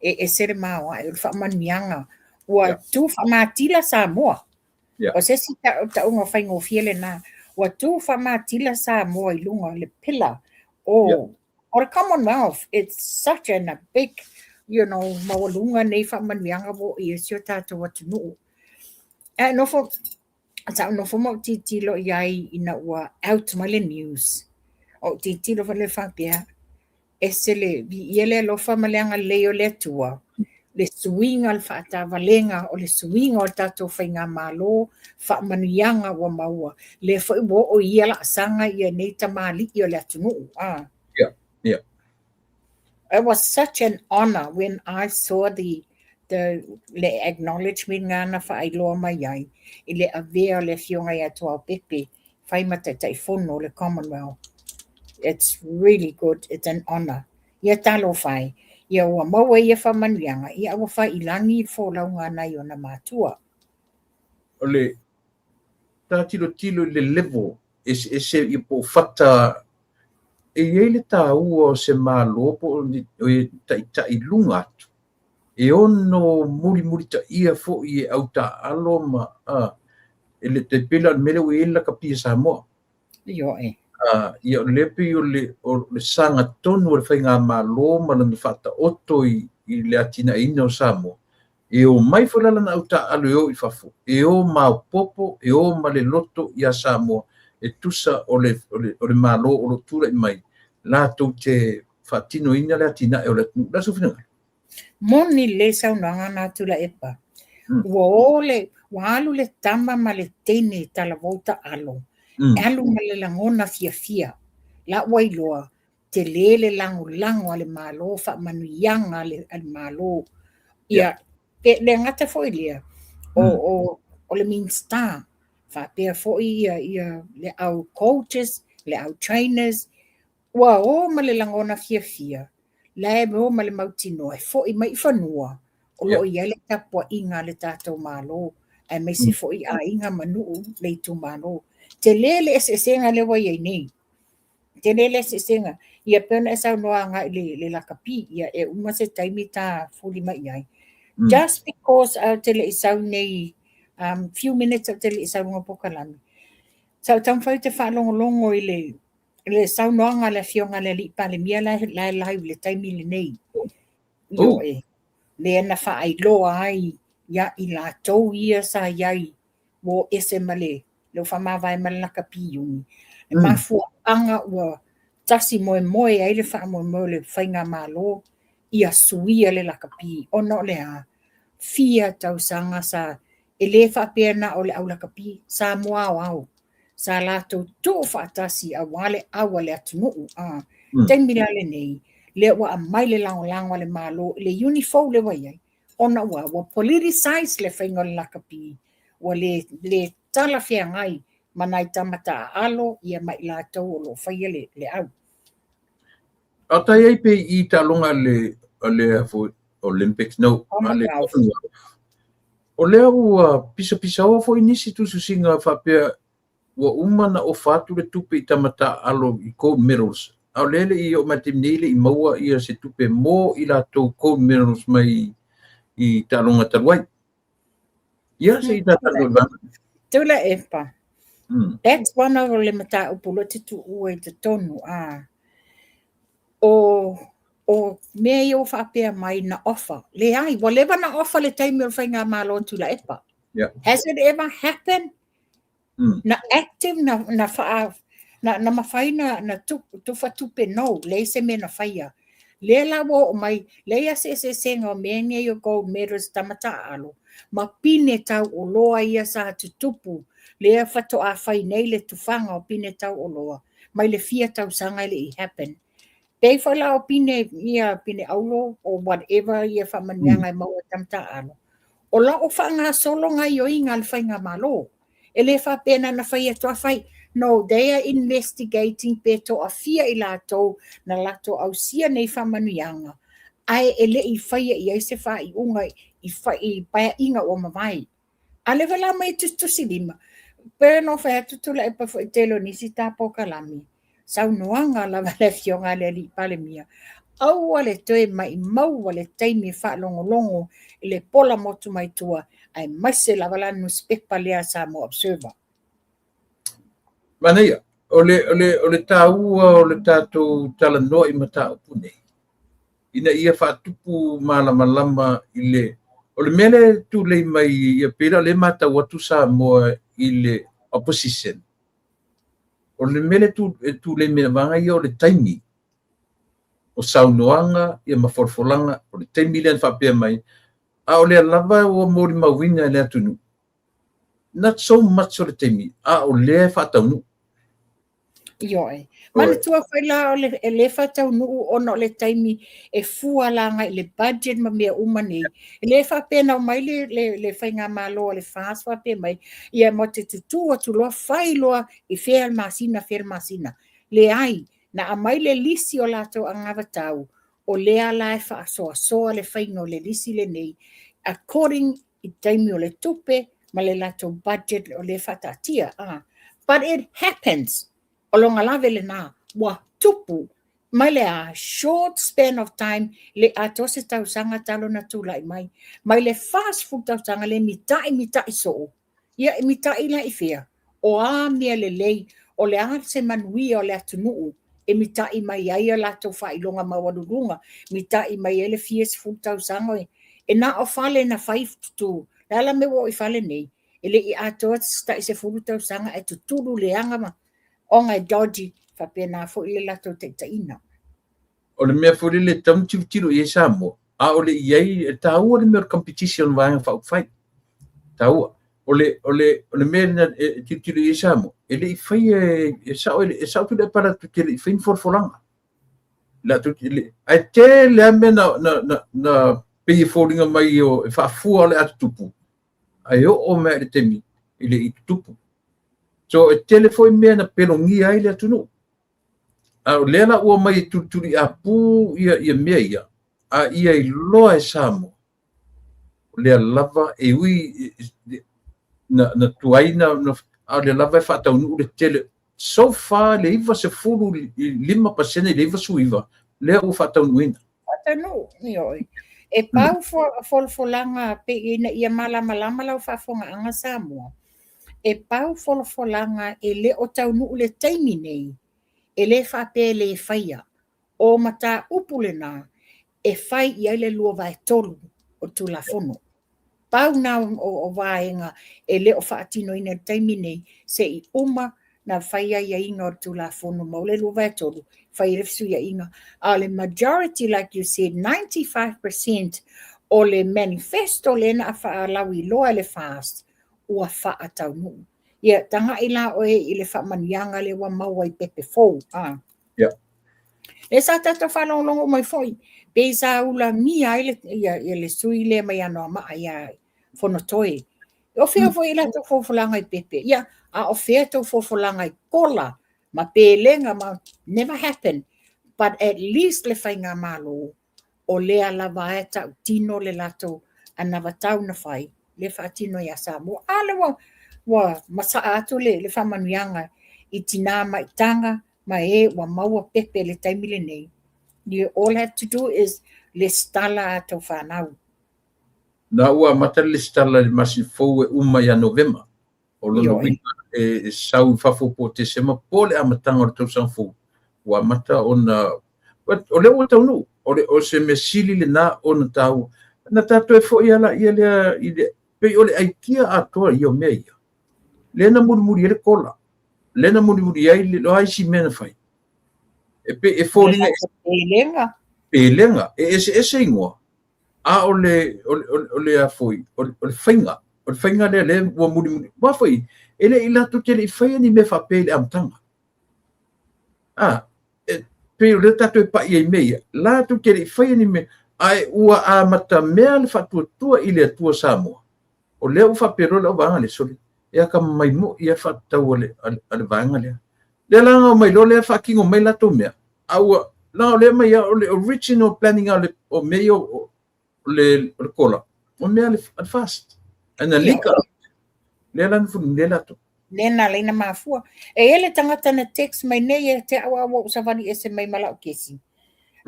E ese le maoae o le faamanuiaga ua tu faamatila Samoa. O se isi tauga faigofie lena. Ua tu faamatila Samoa i luga o le pillar o o le Commonwealth. It's such an a big, maualuga nei faamanuiaga ua oo i ai si o tatou atunuu. Ae nofo, sa ou nofo ma ou tilotilo i ai ina ua out mai le news. Ou tilotilo foi lea faapea, ese le viia le alofa ma le agalelei o le Atua, le suiga, le faatavalega o le suiga o le tatou faigamalo, faamanuiaga ua maua, lea foi ua oo i ia laasaga ia nei tamalii o le atunuu. Ah. It was such an honor when I saw the le acknowledgement nga na faailoa mai ai i le avea o le afioga ia Tuaopepe fai ma Taitaifono o le Commonwealth. It's really good. It's an honor. Ia talofa e. Ia ua maua ia faamanuiaga, ia ua fai i lagi le folauga a nai ona matua. O le ta tilotilo i le level eseese ia po o fata e i ai le taua o se Malo po o e taitai i luga atu e ono mulimulitaia foi e autaaalo ma e le tai pei la o le mea lea ua i ai le lakapi a Samoa. Ioe. Ia o lea pei o le sagatonu o le faigamalo ma lona faataoto i le atinaeina o Samoa, e o mai foi la lana autaaalo e o i fafo, e o maopoopo, e o ma le loto ia Samoa, e tusa o le Malo o lo o tulai mai latou te faatinoina le atinae o le atunuu. O le a sou finagalo? Moni lelei saunoaga na Tuilaepa. Ua o le, ua alu le tama ma le teine i talavou taalo, e alu ma le lagona fiafia. La ua iloa, tele le lagolago a le Malo, faamanuiaga a le Malo. Ia, e le gata foi lea, o le Minisita, faapea foi ia le au coaches, le au trainers, ua o ma le lagona fiafia, la e o ma le mautinoa e foi mai i fanua, o loo i ai le tapuaiga a le tatou Malo, aemaise foi aiga ma nuu le itumalo. Tele le eseesega lea ua i ai nei. Tele le eseesega. Ia pei ona e saunoa agai i le lakapi, ia e uma se taimi ta fuli mai i ai. Just because ou te le i sau nei, few minutes ou te le i sau luga o polokalame, sa ou taumafai ou te faalogologo i le saunoaga a le afioga i le Alii Palemia la e live i le taimi lenei. Ioe. Lea na faailoa ai ia i latou ia sa i ai ua o ese ma le ua faamavae ma le lakapi iuni. Le mafuaaga ua tasi moemoe ai le faamoemoe o le faigamalo ia suia le lakapi ona o le a? Fia tausaga sa e le faapea na o le au lakapi, Samoa aoao sa latou tuu faatasi aua le au a le atunuu. Taimi la lenei, lea ua aumai le lagolago a le Malo i le iuni fou lea ua i ai, ona ua politicize le faiga o le lakapi, ua le talafeagai ma nai tama taaalo ia ma i latou o lo o faia le au. A tai ai pe i taaloga le Olympics, no, a le o lea ua pisapisaoa foi nisi tusitusiga faapea ua uma na ofa atu le tupe i tama taaalo i gold medals, a o lea le i oo mai le taimi nei le i maua ia se tupe mo i latou gold medals mai i taaloga talu ai. Ia se i tatou le vaega. Tuilaepa. That's one of le mataupu lo te tuua i totonu a o mea ia ua faapea mai na offer. Leai, ua leva na offer le taimi o le faigamalo Tuilaepa. Has it ever happened? Na active na wha, na mawhai na tufa tupe no, leai se mea na faia. Lea la ua oo mai, leai a se eseesega o mea nei o gold medals tama taaalo, ma pine tauoloa ia sa tutupu, lea faatoa fai nei le tufaga o pine tauoloa, mai le fia tausaga e le i happen. Pei foi la o pine, ia pine auro or whatever ia faamanuiaga e maua e tama taaalo, o la o faagasolo gaoioiga a le faigamalo. E le faapea na fai atu a fai. No, they are investigating pe toafia i latou na latou ausia nei faamanuiaga, ae e le i faia i ai se faaiuga i paeaiga ua mavae. A leva la mai tusitusi lima, pe no fai atu Tuilaepa foi tele o nisi ta polokalame, saunoaga lava le afioga a le Alii Palemia. Aua le toe maimauina le taimi e faalogologo i le pola motu mai tua, aemaise lava la nusipepa lea a Samoa Observer. Manaia, o le taua o le tatou talanoa i mataupu nei, ina ia faatupu malamalama i le o le mea lea e tulei mai ia pei la o lea e matau atu Samoa i le opposition. O le mea lea e tulei mai vaega ia o le taimi o saunoaga ia ma folafolaga, o le taimi lea na faapea mai, a o lea lava ua molimauina e le atunuu. Not so much o le taimi, a o lea e faataunuu. Ioe. Manatua foi la o le, e le faataunuu ona o le taimi e fua laga i le budget ma mea uma nei. E le faapea na omai le faigamalo a le FAST faapea mai, ia mo te tutū atu loa, fai loa i fea le masina, fea le masina. Leai, na aumai le lisi o latou anavatau, o lea la e faasoasoa le faiga o le lisi lenei, according i taimi o le tupe ma le latou budget o lea faataatia. Ah. But it happens. O longa lave lena, ua tupu mai le a short span of time le atoa se tausaga talo na tulai mai. Mai le 40 tausaga le mita'i mita'i soo. Ia e mita'i la i fea. O a mea lelei, o le a se manuia o le atunuu e mita'i mai ai a latou faailoga maualuluga, mita'i mai ai le fia 10 tausaga e na o fale na fai tutu. Le ala mea ua oo i fale nei, e le i atoa se tai 10 tausaga ae tutulu leaga ma ona e dodgy faapena foi le latou taitaiga. O le mea foi lele e tatau ona tilotilo i ai Samoa, a o le i ai, e taua le mea o le competition vaega faaupufai. Taua. O le mea lena e tilotilo i ai Samoa, e le i faia e sao e sao Tuilaepa latou te le i faia ni folafolaga. Latou te le ae tele lava mea na pei e foliga mai o e faafua o le a tutupu, ae oo mai i le taimi e le i tutupu. So e tele foi mea na pelogia ai le atunuu. A o lea la ua mai e tulituliapu ia mea ia, a ia iloa e Samoa, o lea lava e ui na tuai na, a o lea lava e faataunuu le tele. So far le 95% i le 99 lea ua faataunuuina. Faataunuu, ioe. E pau folafolaga pe ina ia malamalama lau faafofogaaga Samoa. E pau folafolaga e le o taunuu le taimi nei, e le faapea e le faia. O mataupu lena e fai i ai le 2/3 o le Tulafono. Pau na o vaega e le o faatinoina i le taimi nei, se i uma na fai aiaiga o le Tulafono ma o le 2/3, fai ai le fesuiaiga. A o le majority, like you said, 95% o le manifesto lea na faalauiloa e le FAST ua faataunuu. Ia, tagai la oe i le faamanuiaga lea ua maua i pepe fou. Ah. E sa tatou faalogologo mai foi, pe sa ulagia ai le, ia, ia le sui lea mai Anoamaa ia Fonotoe. O fea foi i latou folafolaga i pepe. Ia, a o fea tou folafolaga i kola ma pelega ma never happen. But at least le faigamalo o lea lava e tautino le latou anavatau na fai, le faatino ia Samoa. A le ua masaa atu le faamanuiaga i tina maitaga ma e ua maua pepe le taimi lenei. You all have to do is lesitala a tou fanau. Na ua amata le lesitala i le masina fou e uma ia Novema. O lona uiga e sau i fafo po o Tesema po o le amataga o le tausaga fou. Ua amata ona o lea ua taunuu. O se mea sili lena ona taua. Na tatou e foi ala ia lea i le pei o le aikia atoa ia o mea ia. Lea na mulimuli ai le kola. Lea na mulimuli ai le o isi mea na fai. E pe e foliga Pelega. Pelega e eseese igoa. A o le a foi o le faiga o le faiga lea lea ua mulimuli. Ua foi e le i latou te le i faia ni mea faapea i le amataga. A e, pei o lea tatou e pai ai mea ia. Latou te le i faia ni mea ae ua amata mea le faatuatua i le Atua Samoa. O lea ua faapea loa le auvaega lea sole. E akamai moi ia faatatau a le vaega lea. Lea la na mai loa lea faatino mai latou mea. A ua la o lea mai o le original planning a le o mea ia o le kola. O mea le FAST. Ana lika. Lea la na funi lea latou. Le na leina mafua. E ele tagata na text mai nei e te au au ou savali ese mai ma lau kesi.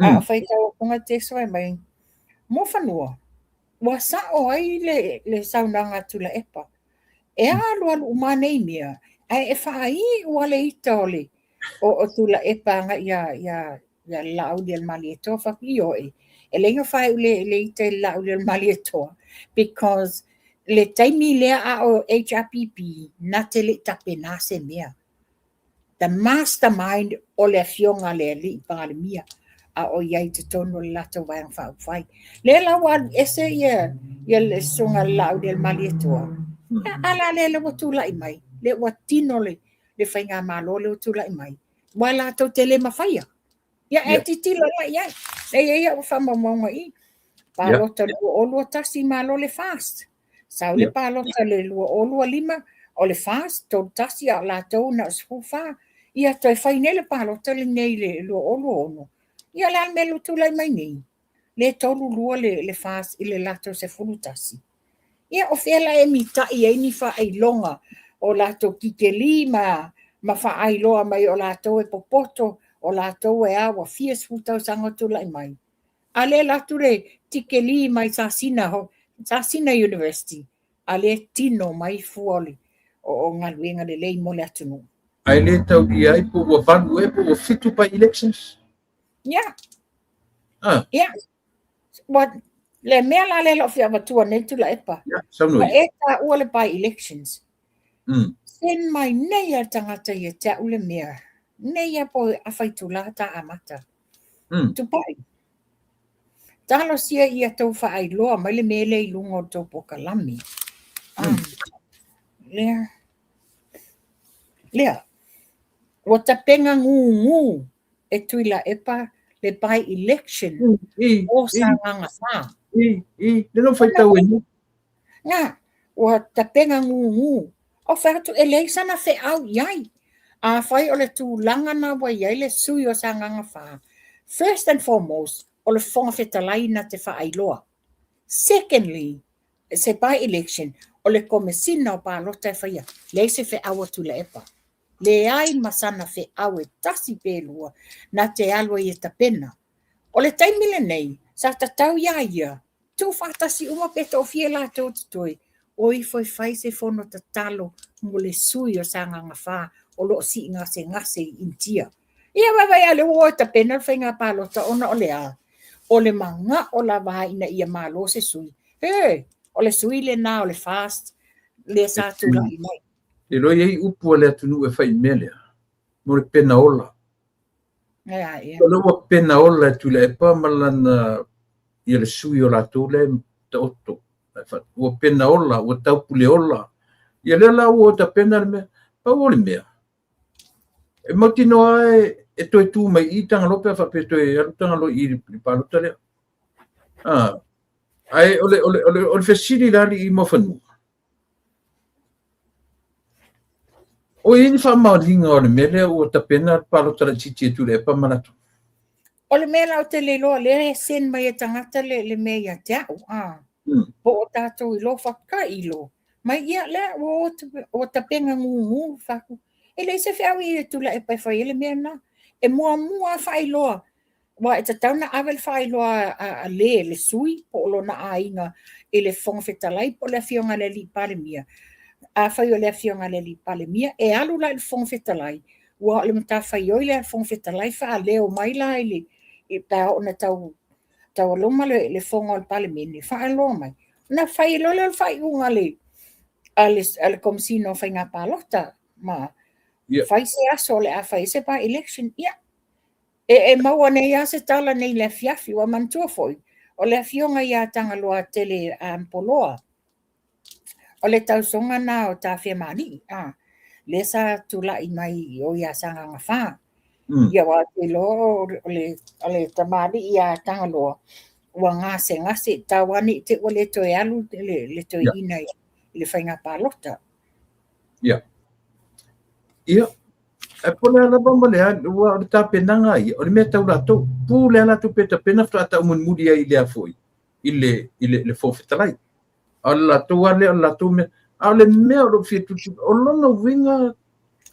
A o faitau atu text fai mai, Muafanua, ua sa'o ai le saunoaga a Tuilaepa, e alualu uma nei mea, ae e faaiu lava le ita o le o Tuilaepa agai ia Laaulialemalietoa. Fai atu, ioe, e leai ona faaiu le ita i le Laaulialemalietoa, because le taimi lea a o HRPP, na te le i tapena se mea. The mastermind o le afioga a le alii Palemia a o i ai i totonu o le latou Vaega Faaupufai. Lea la ua alu ese ia le susuga a le Laaulialemalietoa, a la lea ua tulai mai, lea ua tino le faigamalo lea ua tulai mai, aua latou te le mafaia. Ia, e tilotilo la i ai. E i ai au faamaumauga i i. Palota 2021 malo le FAST. Sau le palota le 2025 o le FAST 31 a o latou na o 14. Ia toe fai nei le palota lenei i le 2026. Ia o le a le mea ua tulai mai nei? Le 32 le FAST i le latou 11. Ia o fea la e mita'i ai ni faailoga o latou titeli ma faailoa mai o latou e popoto, o latou e a ua fia sefulu tausaga o tulai mai. A lea e alu atu le tikeli mai Sasina, Sasina University, a lea e tino mai fua o galuega lelei mo le atunuu. Ae le taulia ai po ua 8 ea po ua 7 by elections? Ia. Ah. Ia. Ua, le mea la lea o lo o fia avatua nei Tuilaepa. Ia, saunoa Ua e taua le by elections. Send mai nei a le tagata ia te au le mea. Nei a po afa itula ta amata. Tupai. Talosia ia tou faailoa mai le mea lea i luga o le tou polokalame. Lea. Lea. Ua tapena gūgū e Tuilaepa le by election o Sagaga 4. I, i, le no faitau e ni. Nga, ua tapena gūgū. O fai atu e leai sana feau i ai. Afai o le tulaga na ua i ai le sui o Sagaga 4, first and foremost, o le Fofoga Fetalai na te faailoa. Secondly, se by election, o le Komesina o Palota e faia, leai se feau a Tuilaepa. Leai ma sana feau e tasi pe lua na te alu ai e tapena. O le taimi lenei, sa tatau iā ia, tuufaatasi uma pe toafia latou o totoe, o ifo e fai se fono tatalo mo le sui o Sagaga 4 o lo o sii gasegase i Initia. Ia vaavaai a lea ua o e tapena le faiga palota ona o le a? O le manao lava ina ia malo se sui. He, o le sui lena o le FAST lea sa tulai mai. E iloa i ai upu a le atunuu e fai i le mea lea, mo le pena ola. Ia, ia. O lea ua pena ola e Tuilaepa ma lana, ia le sui o latou lea e taoto. Ua pena ola, ua taupule ola. Ia lea la ua tapena le mea. Pau o le mea, e mautinoa e toe tu mai i Tagaloa pe a faapea e toe alu Tagaloa i le palota lea. Ah, ae o le, o le, o le, o le fesili la alii Muafanua, O i ai ni faamaoniga o le mea lea ua tapena le palota laitiiti e Tuilaepa ma latou? O le mea la ou te le iloa, lea e send mai e tagata le mea ia te au, a. Po o tatou iloa faafetai iloa. Mai ia lea ua ua tapena gūgū fai atu. E leai se feau i Tuilaepa e fai ai le mea lena. E muamua lava faailoa Aua e tatau ona ave le faailoa a le le sui po o lona aiga i le Fofoga Fetalai po o le Afioga i le Alii Palemia. Afai o le Afioga i le Alii Palemia, e alu la i le Fofoga Fetalai, ua o le matafaioi lea a le Fofoga Fetalai faaleo mai la i le pe a oo ina taualoma le fono a le Palemene, faailoa mai. Ona fai loa lea o le faaiuga a le Komesina o Faiga Palota ma fai se aso o le a fai ai se by-election. Ia, E maua nei lava se tala nei i le afiafi, ua manatua foi, o le afioga ia Tagaloatele Poloa, o le tausoga na o Tafemalii, a, lea sa tulai mai i o ia Sagaga 4. Ia aua ou te iloa o le tamalii ia Tagaloa, ua gasegase, tau ane i te i ua le toe alu le toeaina i le faiga palota. Ia. Ia, ae po o le a lava ma le a, aua o le tapenaga ia, o le mea tau latou. Pu le a latou pe tapena faatoa tau mulimuli ai i le a foi, i le, i le, le Fofoga Fetalai. A o le latou lava lea, o le latou mea. A o le mea o lo o fia tulituli, o lona uiga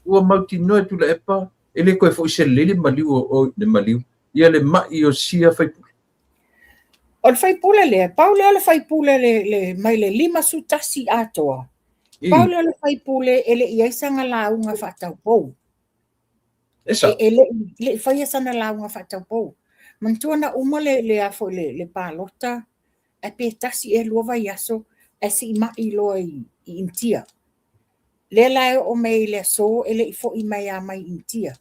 ua mautinoa e Tuilaepa, e le toe foi se lelei le maliu o, le maliu, Ia le ma'i o sia faipule. O le faipule lea, pau lea o le faipule le, le, mai le 51 atoa. Pau lea o le faipule e le i ai sana lauga faataupou. E sao. E le i faia sana lauga faataupou. Manatua na uma le, le, a foi, le, le palota, ae pe tasi ea lua vaiaso, ae sii ma'i loa i, i Initia. Lea la e oo mai i le aso e le i fo'i mai a mai Initia.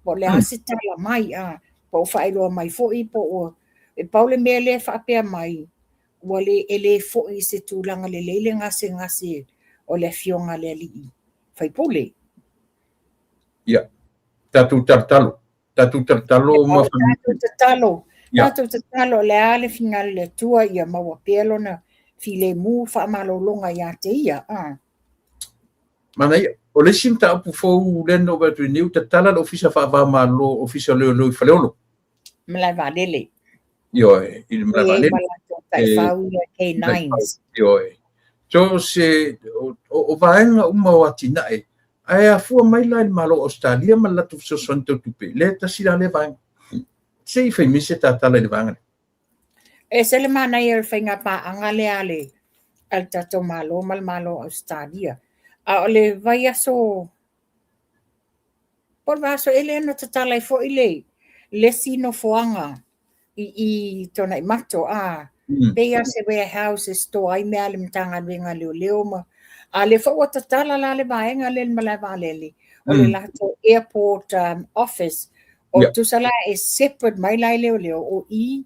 Po o le a se tala mai, a, po o faailoa mai foi, po o, e pau le mea lea e faapea mai, ua le, e le fo'i i se tulaga lelei le gasegase o le afioga a le alii faipule. Ia, tatou talotalo, tatou talotalo ma Tatou tatalo, tatou tatalo o le a le finagalo o le Atua ia maua pea lona filemu faamalologa ia te ia. A. Manaia. O le isi mataupu fou lea na ou vaai atu nei, ua tatala le Ofisa Faava-o-Malo, Ofisa o Leoleo i Faleolo. Malae Vaalele. Ioe, i le Malae Vaalele. Ma latou taifau ia K9s. Ioe. So se, o vaega uma o atinae, ae afua mai la i le Malo o Ausetalia ma le latou fesoasoani tau tupe, lea tasi la lea vaega. Se i fai mai se tatala i le vaega lea. E ese le manaia o le faiga paaga lea a le a le tatou Malo ma le Malo o Ausetalia. A o le vaiaso, po o le vaiaso ea lea na tatala ai foi le le isi nofoaga i i Tuanaimato, a pei lava se warehouse e store ai mea a le Matagaluega a Leoleo ma a lea foi ua tatala la le vaega lea i le malae vaalele, o le latou airport office. O tusa la e separate mai la i leoleo, o i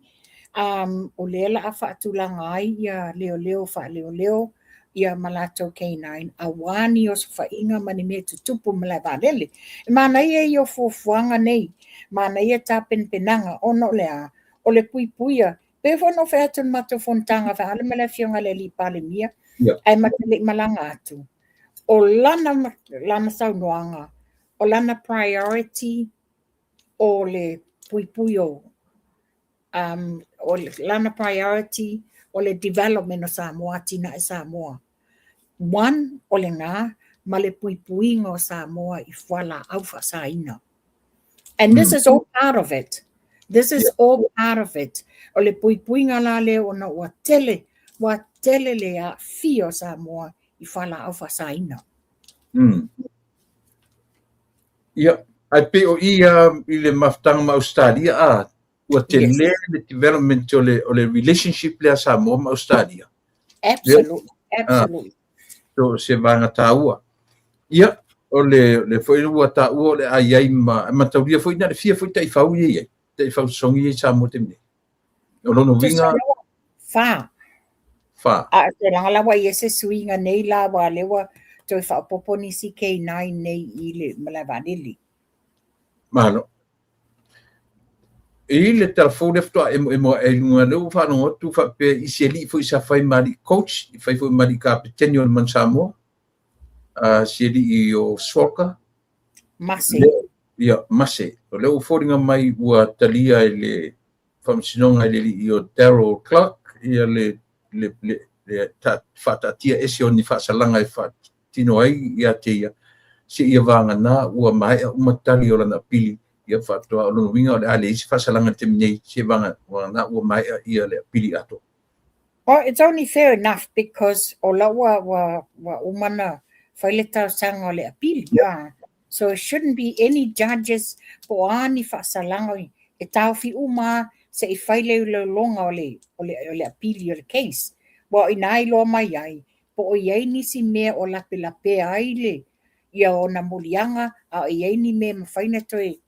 o lea la a faatulaga ai ia leoleo faaleoleo ia ma latou K9 aua ni osofaiga ma ni mea tutupu i malae vaalele. E manaia ia o fuafuaga nei, manaia tapenapenaga ona o le a? O le puipuia, pei foi ona ou fai atu i le matou fonotaga faale ma le afioga i le alii Palemia, ae ma te le i malaga atu, o lana, lana saunoaga, o lana priority o le puipui o, o lana priority o le development o Samoa, atinae Samoa. One, o lena ma le puipuiga o Samoa i fualaau faasaina. And this is all part of it. This is all part of it. O le puipuiga la lea ona ua tele, ua tele le aafia o Samoa i fualaau faasaina. Ia, ae pei o i i le mafutaga ma Ausetalia, a, ua tele le development o le, o le relationship lea Samoa ma Ausetalia. Absolutely, absolutely. So, se vaega taua. Ia, o le, le foi ua taua o le a i ai ma, mataulia foi na le fia foi taifau ia i ai, taifau sosogi ia i Samoa taimi nei. O lona uiga... Fa. Fa. A te langa la ua i ai se suiga nei la aua lea ua toe faaopoopo nisi K9 nei i le malae vaalele. Malo. I le tala fou lea faatoa emoemo ae i luga, lea ua faalogo atu faapea i si alii foi sa fai ma alii coach, fai foi ma alii kapeteni o le Manu Samoa, si alii o Swalka. Mase. Ia, Mase. O lea ua foliga mai ua talia e le Faamasinoga e le alii o Daryl Clark ia le, le, le, le ta, faataatia ese o ni faasalaga e faatino ai ia te ia, seia vagana ua maea uma tali o lana apili, ia faatoa o lona uiga o le a leai se faasalaga i le taimi nei, seia vagana ua maea ia le apili atoa. Well, it's only fair enough because o la ua, ua, ua uma na fai le talosaga o le apili. Yeah. So it shouldn't be any judges po o a ni faasalaga e taofi uma se i fai le iloiloga o le, o le, o le apili o le case. Ua o ina iloa mai ai, po o i ai nisi mea o lapelapea ai le ia ona moliaga, a o i ai ni mea e mafai ona toe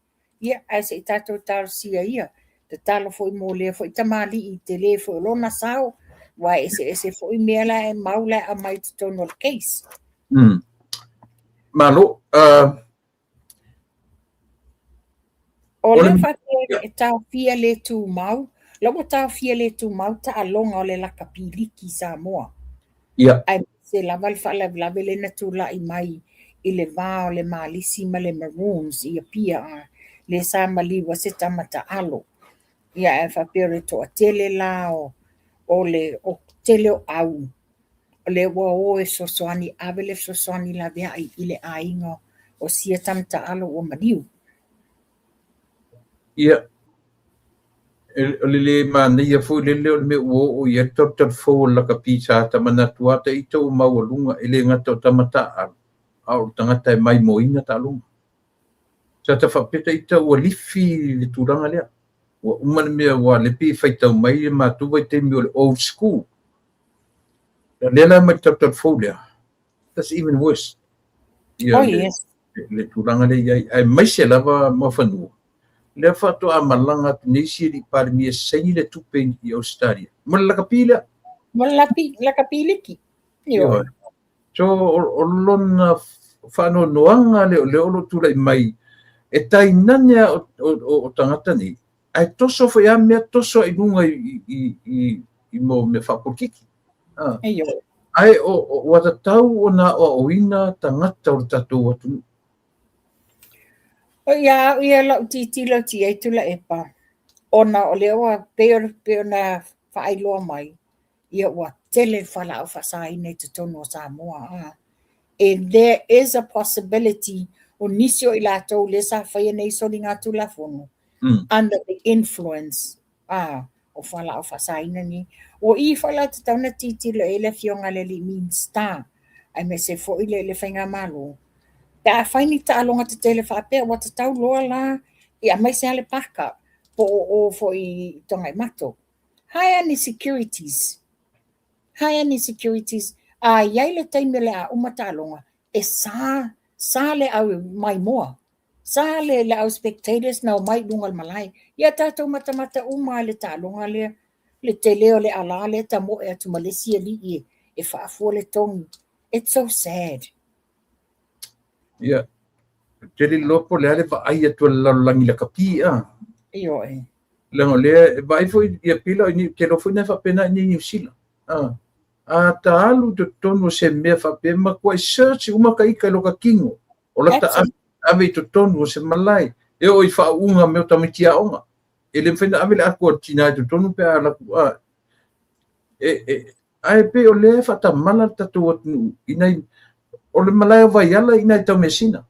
Ia, ae se i tatou talosia ia. Tatalo foi mo lea foi tamalii i tele foi o lona sao, aua e eseese foi mea la e mau la e aumai i totonu o le case. Malo. O lea faapea e taofia le tumau, la ua taofia le tumau taaloga o le lakapi liki i Samoa. Ia. Aemaise lava le faalavelave lea na tulai mai i le va o le Malisi ma le Maroons i Apia, a, lea sa maliu ai se tama taalo. Ia, ae faapea o le toatele la o, o le o tele o au, o lea ua o e fesoasoani, ave le fesoasoani laveai i le aiga o sia tama taalo ua maliu. Ia. O le lē manaia foi lele o le mea ua oo i ai le talutalufou o le lakapi sa ta manatu lava ita ua maualuga e le gata o tama taaalo a o le tagata e maimoaina taaloga. Sa ta faapea ita ua lifi le tulaga lea. Ua uma le mea aua o lea e pei e faitau mai le matou vaitaimi o le old school. O lea la ma le talutalufou lea, that's even worse. Ia Oh, yes. le tulaga lea i ai, aemaise lava Muafanua. Lea faatoa malaga atu nei isi alii Palemia e saini le tupe i Ausetalia. Mo le lakapi lea. Mo le lakapi liki. Ioe. So, o lona faanoanoaga lea o lea o lo o tulai mai, e tainane lava o tagata nei, ae toso foi lava mea toso i luga i mea faapolokiki. Ioe. Ae ua tatau ona aoaoina tagata o le tatou atunuu. O ia au ia lau tilotilo atu i ai Tuilaepa, ona o lea ua pei ona faailoa mai, ia ua tele le fualaau faasaina i totonu o Samoa. And there is a possibility o nisi o i latou lea sa faia nei soligatulafono under the influence o fualaau faasaina nei. O i foi la tatau ona tilotilo i ai le afioga i le alii Minisita, aemaise foi le faigamalo. Pe a fai ni taaloga tetele faapea, ua tatau loa la, ia aemaise lava le paka, po o foi i Togaimato. Hire ni securities. Hire ni securities. A i ai le taimi o le a uma taaloga, e sa, sa le au maimoa. Sa le au spectators na omai i luga o le malae. Ia tatou matamata uma i le taaloga lea. Le tele o le ala lea tamoe atu ma le isi alii e faafua le togi. It's so sad. Ia, tele iloa po o le a le vaai atu a le lalolagi lakapi a. Ioe. Leaga o lea e vaai foi ia pila o te iloa foi na e faapena i Niu Sila. A ta alu i totonu o se mea faapea, matuai search uma ka ika i loka kino. O lata ave i totonu o se malae. E oo i faauuga mea o tamaiti aoga. E le mafai ona ave le ato a le tina i totonu pe a alu atu. Ae pei o lea e faatamala le tatou atunuu i nai, o le malae o Vaiala i nai Taumeasina.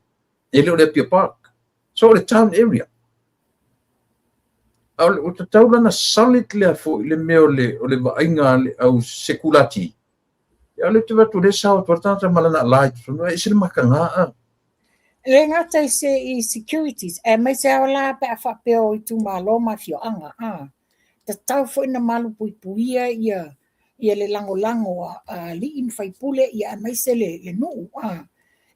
E le o le Apia Park. So o le town area. A o tatau lana solid lea foi le mea o le vaaiga a le au sekulati. Ia o lea ou te vaai atu o lea e sao atu ai le tagata ma lana ala i totonu, ae ese le mataga a. E le gata i se i securities, aemaise lava la pe a faapea o itumalo ma afioaga, a. Tatau foi ona malupuipuia ia le lagolago a alii ma faipule, ia aemaise le nuu, a.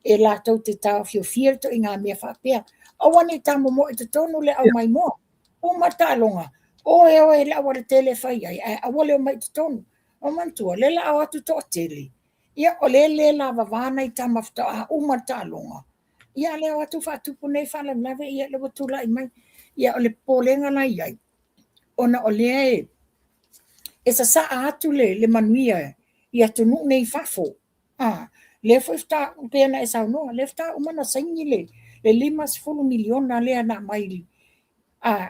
E latou te taofiofia le ituaiga mea faapea. Aua ne i tamomoe i totonu le au maimoa. Uma le taaloga, oe oe i le aualatele e fai ai, ae aua le omai i totonu. O manatua, lea o le a o atu toatele, ia o lea e le lavava nai tama faatoa uma le taaloga. Ia lea o atu faatupu nei faalavelave, ia lea ua tulai mai. Ia o le popolega la i ai, ona o lea e sasaa atu le manuia i atunuu nei i fafo. Lea foi faatoa, pei ona e saunoa, lea faatoa uma ona saini le $50 miliona lea na aumai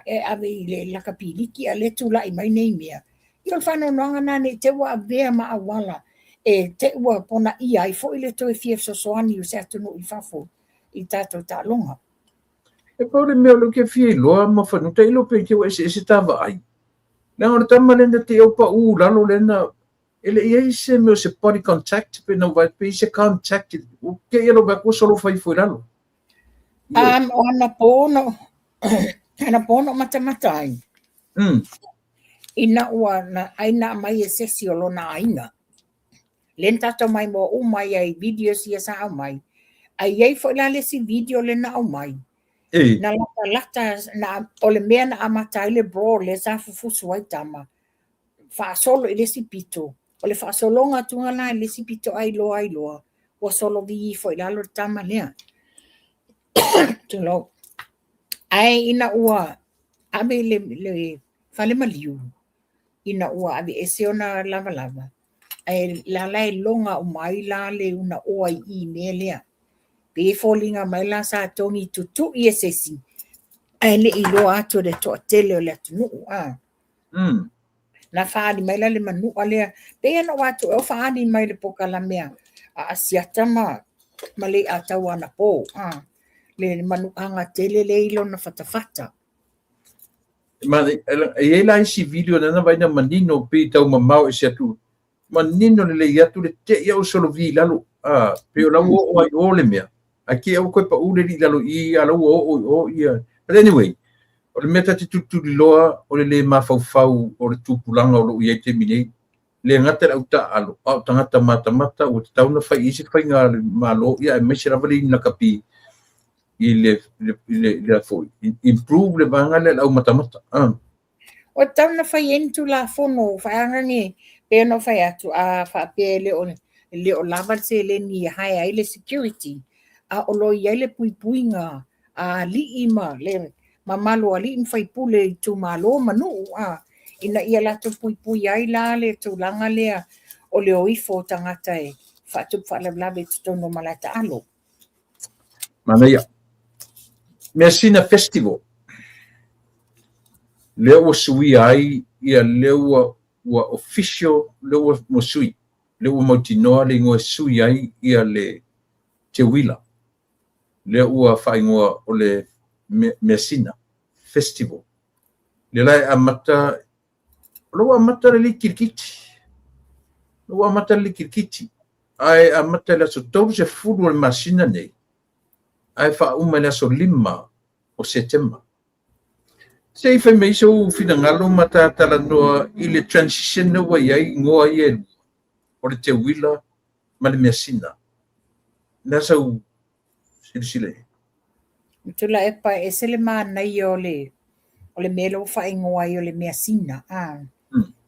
e ave i le lakapi liki, a lea tulai mai nei mea. Ia o le faanoanoaga lena ne i te i ua avea ma auala e te i ua ponaia ai foi le toe fia fesoasoani o se atunuu i fafo i tatou taaloga. E pau le mea o lea ou te fia iloa Mafanua, tailo pe te i ua eseese ta vaai. Leaga o le tama lea na te i au pau i lalo lea na, e le i ai se mea o se body contact pe na vaai pe i se contact, ua te i alo vaai atu ua solo fai ifo i lalo. O anapo na matamata ai. Ina ua na ai na aumai e se isi o lona aiga. Lea na tatou maimoa uma ai i videos ia sa aumai. Ae i ai foi la le isi video lea na aumai. Na latalata, o le mea na amata ai le brawl lea sa fufusu ai tama, faasolo i le isi pito. O le faasologa atuga la i le isi pito ai loa ai loa, ua solo ifo i lalo le tama lea. Tulou. Ae ina ua ave i le fale maliu, ina ua ave ese ona lavalava, ae la la e loga uma ai la le unaoa i i mea lea. Pe foliga mai la sa togi tutui e se isi, ae le i iloa atu e le toatele o le atunuu. Na faaali mai la le manua lea. Pei ona ou atu o faaali mai le polokalame a Asiata ma le Iatau anapo. Le manuaga tele lea i lona fatafata. E i ai la isi video na vaai na manino pei tau mamao ese atu. Manino lelei atu le te i au solovi i lalo. A, pei o la ua oo ai o le mea. Ae te i ua toe pau le alii i lalo i i, a la ua oo i o ia. But anyway, o le mea ta te tulituliloa o le le mafaufau o le tupulaga o lo o i ai i le taimi nei. Le gata i le au taaalo, a o tagata matamata ua tatau ona fai i ai se faiga a le Malo, ia aemaise lava le lakapi i le, i le, le foi, improve le vaega lea le au matamata. Ua tatau ona fai ai ni Tulafono faeagage pei ona ou fai atu, a faapea e le o, e le o lava le seleni e hire ai le security, a o lo o i ai le puipuiga a alii ma le mamalu o alii ma faipule i itumalo ma nuu, a, ina ia latou puipui ai la le tulaga lea o le o ifo o tagata e faatupu faalavelave i totonu o malae taalo. Manaia. Measina Festival. Lea ua suia ai ia lea ua ua official lea ua, ua sui. Lea ua mautinoa le igoa e sui ai ia le teuila. Lea ua faaigoa o le Measina Festival. Lea la e amata O la ua amata le liki kirikiti. O la ua amata le liki kirikiti. Ae amata i le aso 30 o le masina nei, ae faauma i le aso 5 o Setema. Se i fai mai sou finagalo ma ta talanoa i le transition lea ua i ai igoa ia e lua, o le teuila ma le measina. O le a sau silasila i ai? Tuilaepa, e ese le manaia o le o le mea lea ua faaigoa ai o le measina, a,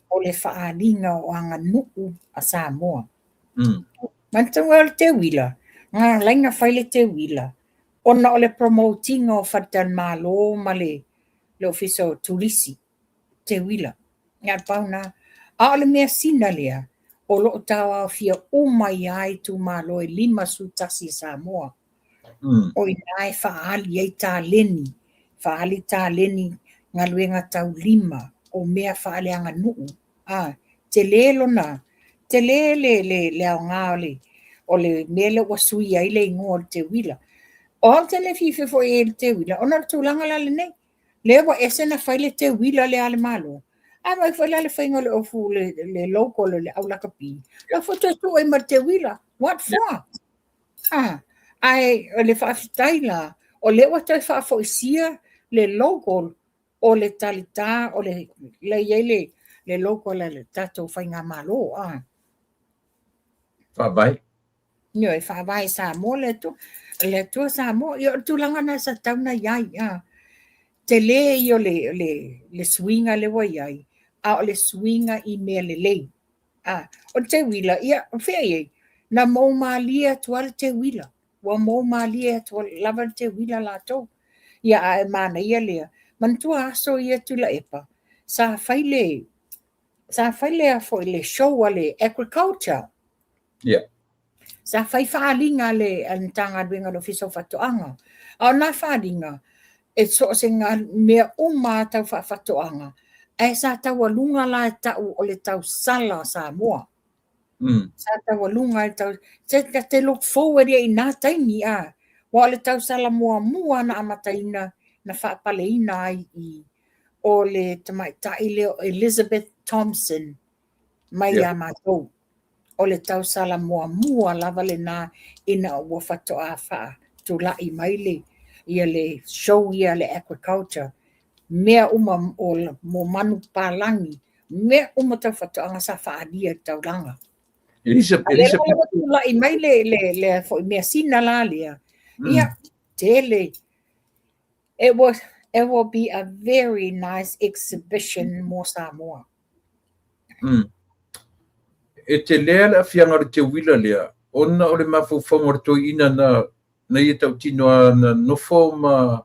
o le faaaliga o aganuu a Samoa. Manatua o le teuila, na ala ai ona fai le teuila, ona o le promote ina o faletalimalo ma le Ofisa o Turisi, teuila. Na pau lena. A o le measina lea, o lo o taoaofia uma ai lava itumalo e 51 i Samoa. O i ina e faaali ai taleni, faaali taleni galuega taulima o mea faaleaganuu. A, tele lona, tele le, le, le aoga o le, o le mea lea ua sui ai le igoa o le teuila. O au ou te le fiafia foi i ai i le teuila, ona o le tulaga la lenei. Lea ua ese ona fai le teuila lea a le Malo, ae vaai foi la le faiga o le ofu le, le logo o le au lakapi, la foi toe tuu ai ma le teuila. What for? Ah, ae o le faafetai la, o lea ua toe faafoisia le logo o le talitā o le, la i ai le, le logo a le tatou faigamalo. Ah. Faavae. Ioe, faavae Samoa le Atua, le Atua Samoa. Ia, o le tulaga lena sa tatau ona i ai. Ah. Tele ia o le, le, le suiga lea ua i ai, a o le suiga i mea lelei. Ah, o le teuila, ia, o fea i ai? Na mou malie atu lava le teuila. Ua mou malie atu lava le teuila latou. Ia, a e manaia lea. Manatua aso ia Tuilaepa, sa fai le, sa fai le, a foi, le show a le agriculture. Yeah. Sa fai faaaliga a le Matagaluega o le Ofisa o Faatoaga. A o nā faaaliga, e so o se mea uma lava tau faafatoaga, ae sa taualuga la e tau o le tausala a Samoa. Sa taualuga e tau, ta te look forward i nā taimi, a. Aua o le tausala muamua na amataina, na faapaleina ai i o le tamaitai lea o Elizabeth Thompson mai ia matou. O le tausala muamua lava lena ina ua faatoa faatulai mai le ia le show ia le agriculture, mea uma o mo manu palagi, mea uma tau faatoaga sa faaalia i le taulaga. Elisa, A lea la ua tulai mai le le le foi measina la lea. Ia, tele. It was it will be a very nice exhibition mo Samoa. E telea le aafiaga o le teuila lea ona o le mafaufauga o le toeaina na na ia tautino a na nofo ma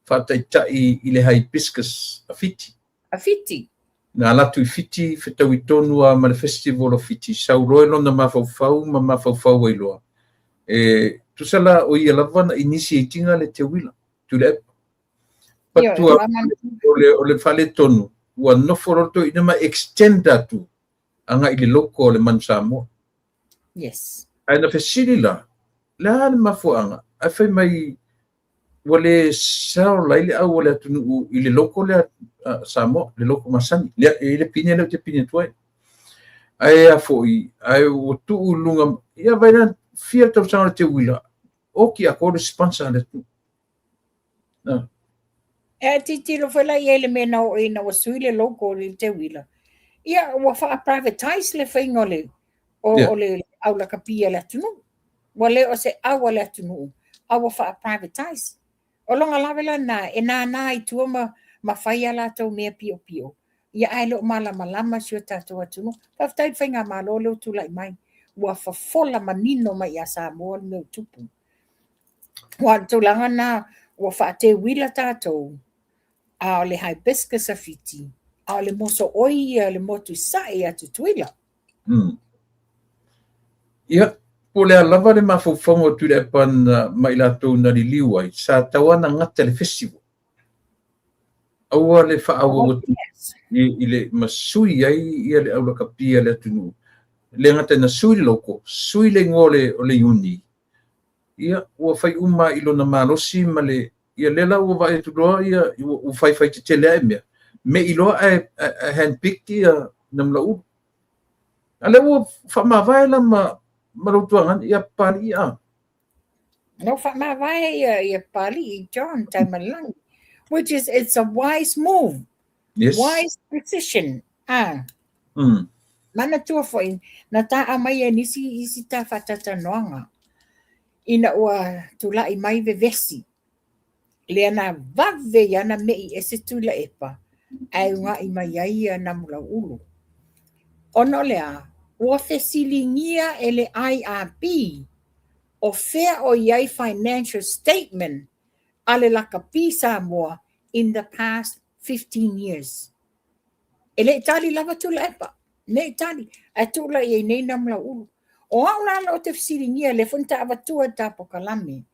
faataitai i le hibiscus a Fiti. A Fiti. Na alu atu i Fiti, fetaui tonu a ma le festival o Fiti, sau loa i lona mafaufau ma mafaufau ai loa. E tusa la o ia lava na initiate ina le teuila, Tuilaepa. Patua o le faaletonu, ua nofo loa le toeaina ma extend atu agai i le logo o le manu Samoa. Yes. Ae na fesili la, le a le mafuaaga? Ae fai mai, Ua le sell ai le au a le atunuu i le logo lea a Samoa, le logo masani. Lea, e i ai le pine lea ou te pine atu ai. Ae a foi, ae ua tuu i luga, ia vaai la, fia tausaga o le teuila, oki atoa le sponsor a le atunuu. Ah. E tilotilo foi la i ai i le mea na oo ina ua sui le logo i le teuila. Ia, ua faa-privatize le faiga o le, o, yeah. o le au lakapi a le atunuu. Ua le o se au a le atunuu, a ua faa-privatize. O lona lave la lena, e nānā i tua ma, ma fai a latou mea piopio, ia ae le o malamalama si o tatou atunuu. Faafetai i le faigamalo lea ua tulai mai, ua fofola manino mai ia Samoa le mea ua tupu. Aua o le tulaga lena, ua faateuila tatou, a o le hibiscus a Fiti, a o le mosooi ia le motu i sae ia Tutuila. Ia, po o le a lava le mafaufauga o Tuilaepa na, ma i latou na liliu ai, sa tatau lava ona gata le festival. Aua le faaauau atu i le ma sui ai ia le aulakapi a le atunuu. E le gata ina sui le logo, sui le igoa o le, o le iuni, ia ua fai uma i lona malosi ma le, ia lea la ua vaai atu loa ia ua faifai tetele ae mea, me'i loa ae, ae handpick ia Namulauulu. A lea ua faamavae la ma, ma lou tuagana ia Papalii a. Lea ua faamavae ia, ia Papalii John Taimalelagi, which is, it's a wise move. Yes. Wise decision. Ah. Manatua foi, na taa mai e nisi isi ta faatatalanoaga, ina ua tulai mai vevesi, lea na vave ia na me'i ese Tuilaepa, ae uga'i mai ai ia Namulau'ulu. Ona o le a? Ua fesiligia e le IRB o fea o i ai financial statement a le Lakapi Samoa in the past 15 years. E le i tali lava Tuilaepa, ne i tali, ae tuu la i ai nei Namulau'ulu. O au la lea ou te fesiligia, lea foi na ta avatua i le ta polokalame,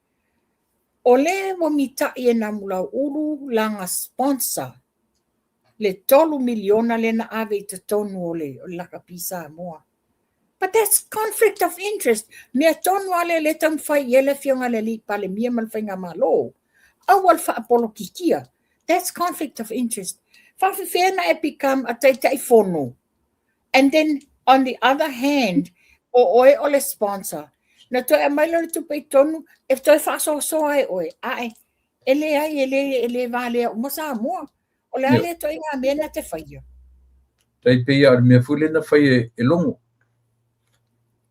o lea ua mita'i e Namulau'ulu lana sponsor le $3 miliona lea na ave i totonu o le Lakapi Samoa. But that's conflict of interest. Mea tonu lava lea lea e taumafai i ai le Afioga i le Alii Palemia ma le Faigamalo. Aua le faapolokikia. That's conflict of interest. Faafefea na e become a Taitaifono and then on the other hand o oe o le sponsor. Na toe aumai lea o le tupe i totonu e toe faasoasoa e oe. Ae, e leai, e le, e le valea uma Samoa. O le a lea ituaiga mea na te faia? Tai pei lava o le mea foi lea na fai e, e Logo.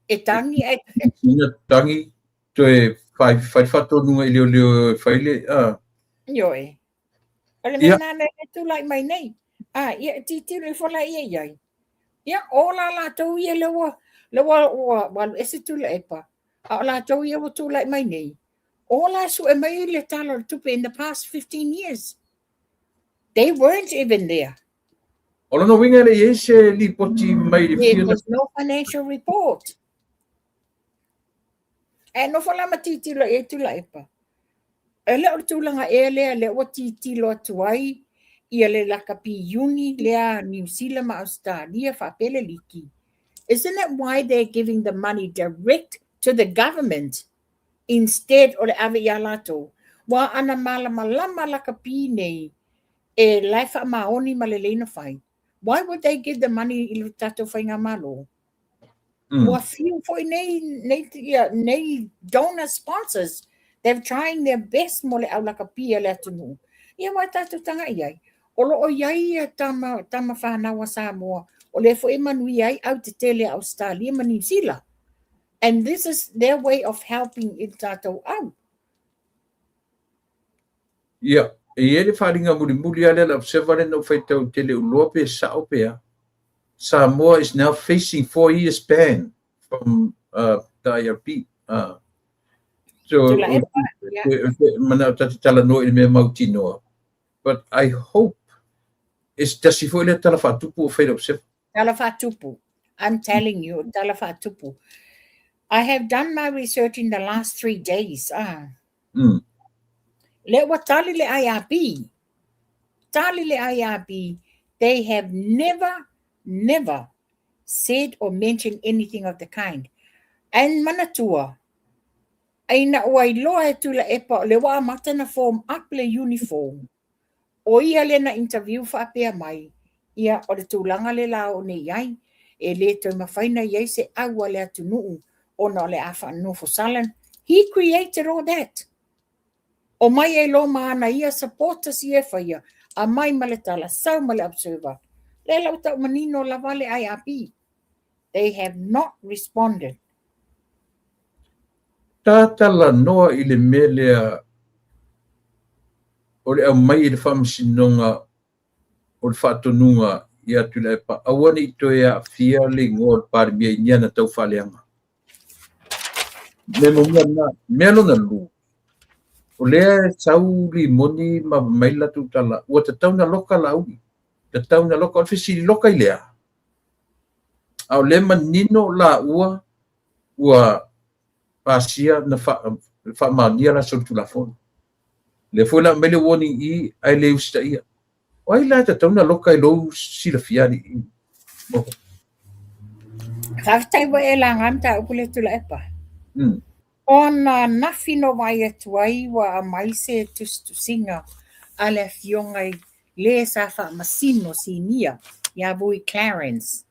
E tangi ai. Ina tangi, toe fai, fai faatonuga i leoleo e fai le... A. Ioe. O le mea nā e tulai mai nei. A, ia, tilotilo ifo la ia i ai. Ia, o la latou ia lea ua, lea ua, ua, ua alu ese Tuilaepa, a o latou ia ua tulai mai nei. O la e sue mai le Tala o le Tupe in the past 15 years. They weren't even there. O lona uiga e le i ai se lipoti mai le There was no financial report. Ae nofo la ma tilotilo i ai Tuilaepa. E le o le tulaga ea lea lea ua tilotilo atu ai ia le lakapi iuni lea a Niu Sila ma Ausetalia faapea le liki. Isn't it why they're giving the money direct to the government instead o le ave iā latou? Ua ana malamalama lakapi nei e la e faamaoni ma lelei na fai. Why would they give the money i le tatou faigamalo? Ua fiu foi nei, nei, ia, nei donor sponsors. They're trying their best mo le aulakapi a le atunuu. Ia aua e tatou tagai i ai. O lo o i ai ia tama, tama whanau a Samoa, o lea foi e manuia ai au tetele a Australia ma Niu Sila. And this is their way of helping i le tatou au. Ia, e i ai le faaaliga mulimuli lava lea a le Observer lea na ou faitau ou te le iloa pe sao pe a. Samoa is now facing 4 years ban from the IRB. So, manao ta te talanoa i le mea mautinoa. But I hope e se tasi foi lea tala faatupu o fai le Observer. Tala faatupu. I'm telling you, tala faatupu. I have done my research in the last 3 days. Ah. Lea ua tali le IRB. Tali le IRB. They have never, never said or mentioned anything of the kind. And manatua, Ae ina ua iloa e Tuilaepa o lea ua amata ona form up le uniform, o ia lea na interview faapea mai, ia o le tulaga lea la oo nei i ai, e le toe mafai ona i ai se au a le atunuu ona o le a faanofo sala. He created all that. Omai ai loa ma ana ia supporters ia e faia, aumai ma le tala, sau ma le observer. Lea la ua tau manino lava le IRB. They have not responded. Tatalanoa i le mea lea o le aumai e le Faamasinoga o le faatonuga ia Tuilaepa aua ne i toe aafia le igoa o le Palemia i ni ana taufaaleaga. Mea muamua lena. Mea lona lua, o lea e sau limoni ma mai le latou tala, ua tatau ona loka Laauli. Tatau ona loka. O le fesili, loka i le a? A o lea manino laua ua pasia na faamaonia la solitulafono. Lea foi la aumai le warning i ae le usitaia. O ai la e tatau ona loka i lou silafia alii? Faafetai ua e laga le mataupu lea Tuilaepa. Ona ananafi na vaai atu ai ua aumai se tusitusiga a le afioga i le sa faamasino sinia ia Vui Clarence.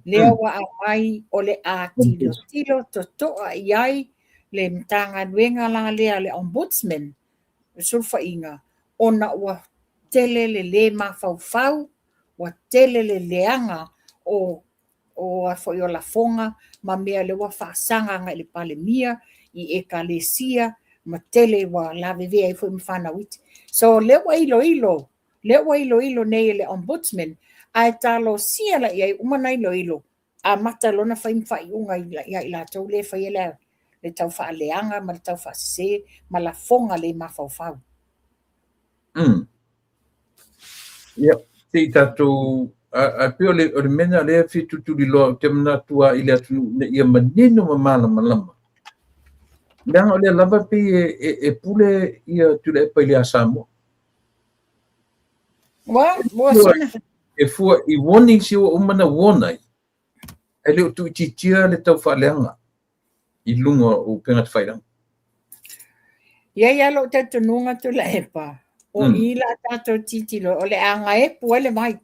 Lea ua aumai o le a tilotilo totoa i ai le Matagaluega la lea a le Ombudsman, le sulufaiga, ona ua tele le lē mafaufau, ua tele le leaga o o a foi o lafoga ma mea lea ua faasaga agai i le Palemia, i Ekalesia, ma tele ua lavevea ai foi ma fanau iti. So lea ua iloilo, lea ua iloilo nei e le Ombudsman, ae talosia la i ai uma ona iloilo, amata loa ona fai ma faaiuga ia i latou lea e faia le, le taufaaleaga ma le taufaasese ma lafoga le mafaufau. Ia, se i tatou, ae pei o le, o le mea lena lea e fia tulituliloa, ou te manatu lava i le atunuu ina ia manino ma malamalama. Leaga o lea lava e pei e, e, e pule ia Tuilaepa i le a Samoa. Ua, ua sina. E fua i warnings ia ua uma ona warn ai, e le o tuuitiitia le taufaaleaga i luga o upega tafailagi. E i ai lava lou talitonuga Tuilaepa, o i la tatou tilotilo, o le a gaepu ai le vai.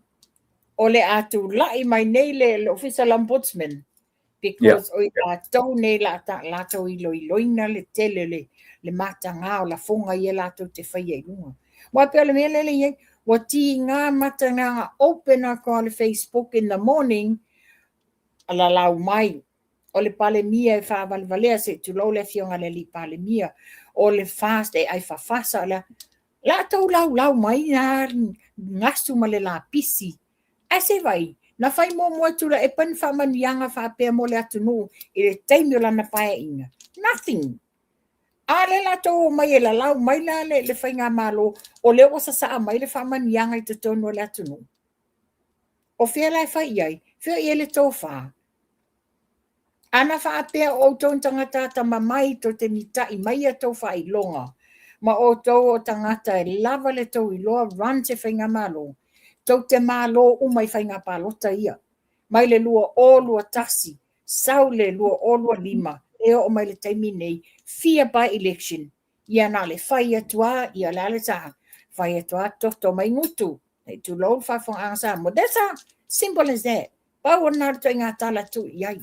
O le a tulai mai nei le, le Ofisa o le Ombudsman, because o i latou nei la ta, latou iloiloina le tele le, le mataga o lafoga ia latou te faia i luga. Aua e pei o le mea lea e i ai, ua tiga matagaga open atu lava le Facebook in the morning, lalau mai, o le Palemia e faavalevalea, se i tulou le afioga i le alii Palemia, o le FAST e ai fafasa, o le a. Latou laulau mai na gasu ma le lapisi. Ae se vaai, na fai muamua e Tuilaepa ni faamanuiaga faapea mo le atunuu i le taimi o lana paeaiga? Nothing! A lea latou omai e lalau mai la le, le faigamalo, o lea ua sasaa mai le faamanuiaga i totonu o le atunuu. O fea la e fai i ai? Fea i ai le tofa? Ana faapea o outou ni tagata atamamai tou te mita'i mai a tou faailoga, ma outou o tagata e lava le tou iloa run se faigamalo, tou te malo uma i faiga palota ia, mai le 2021, sau le 2025, e oo mai le taimi nei, fia by election, ia na o le fai atu lava, ia o le a le sa, fai atu lava toto mai gutu, se i tulou le faafofogaaga Samoa. That's a simple as that. Pau o lena o le ituaiga tala e tuu i ai.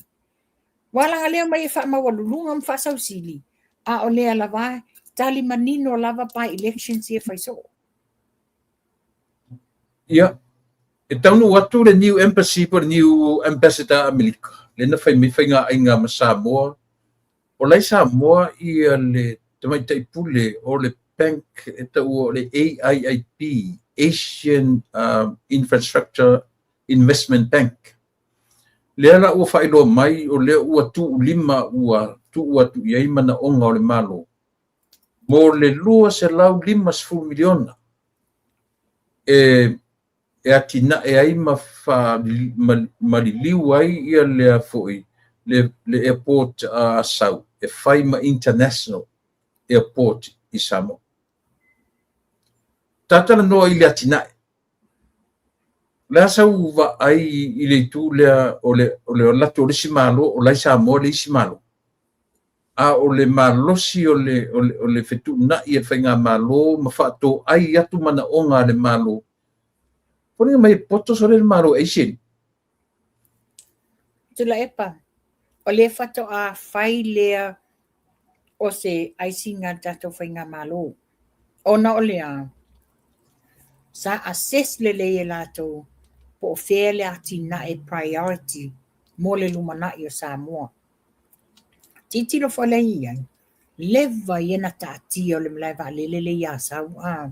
Ua laga lea mai e faamaualuluga ma faasausili, a o lea lava e tali manino lava by elections ia e fai soo. Ia, e taunuu atu le new embassy po o le new ambassador a Amerika, lea na fai mai faigaaiga ma Samoa. O la e i Samoa ia le tamaitai pule o le bank e taua o le AIIB, Asian Infrastructure Investment Bank. Lea la ua faailoa mai o lea ua tuulima ua tuu atu i ai manaoga o le Malo mo le $250 miliona e e atinae ai ma maliliu ai ia lea foi le, le airport a Asau e fai ma international airport i Samoa. Tatalanoa i le atinae. O le a sau vaai i le itu lea o le, o le alu atu o le isi Malo, o la i Samoa le isi Malo? A o le malosi o le, o le, o le fetuunai e le faigamalo ma faatoai atu manaoga a le Malo, foliga mai e poto sole le Malo e ai seli. Tuilaepa, o lea faatoa fai lea o se aisiga a le tatou faigamalo. Ona o le a? Sa assess lelei e latou po o fea le atinae priority mo le lumanai o Samoa. Tilotilo foi lea i ai, leva ia na taatia o le malae vaalele lea i Asau, a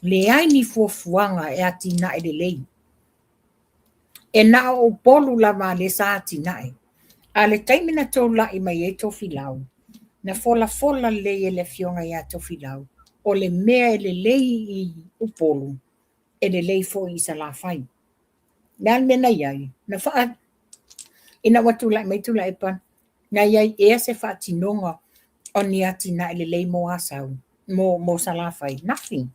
leai ni fuafuaga e atinae lelei. E na o Upolu lava lea sa atinae. A le taimi na tulai mai ai Tofilau, na folafola lelei e le afioga ia Tofilau, o le mea e lelei i Upolu, e lelei foi i Salafai. O le a le mea na i ai? Na faa... Ina ua tulai mai Tuilaepa, na i ai ea se faatinoga o ni atinae lelei mo Asau, mo Salafai? Nothing.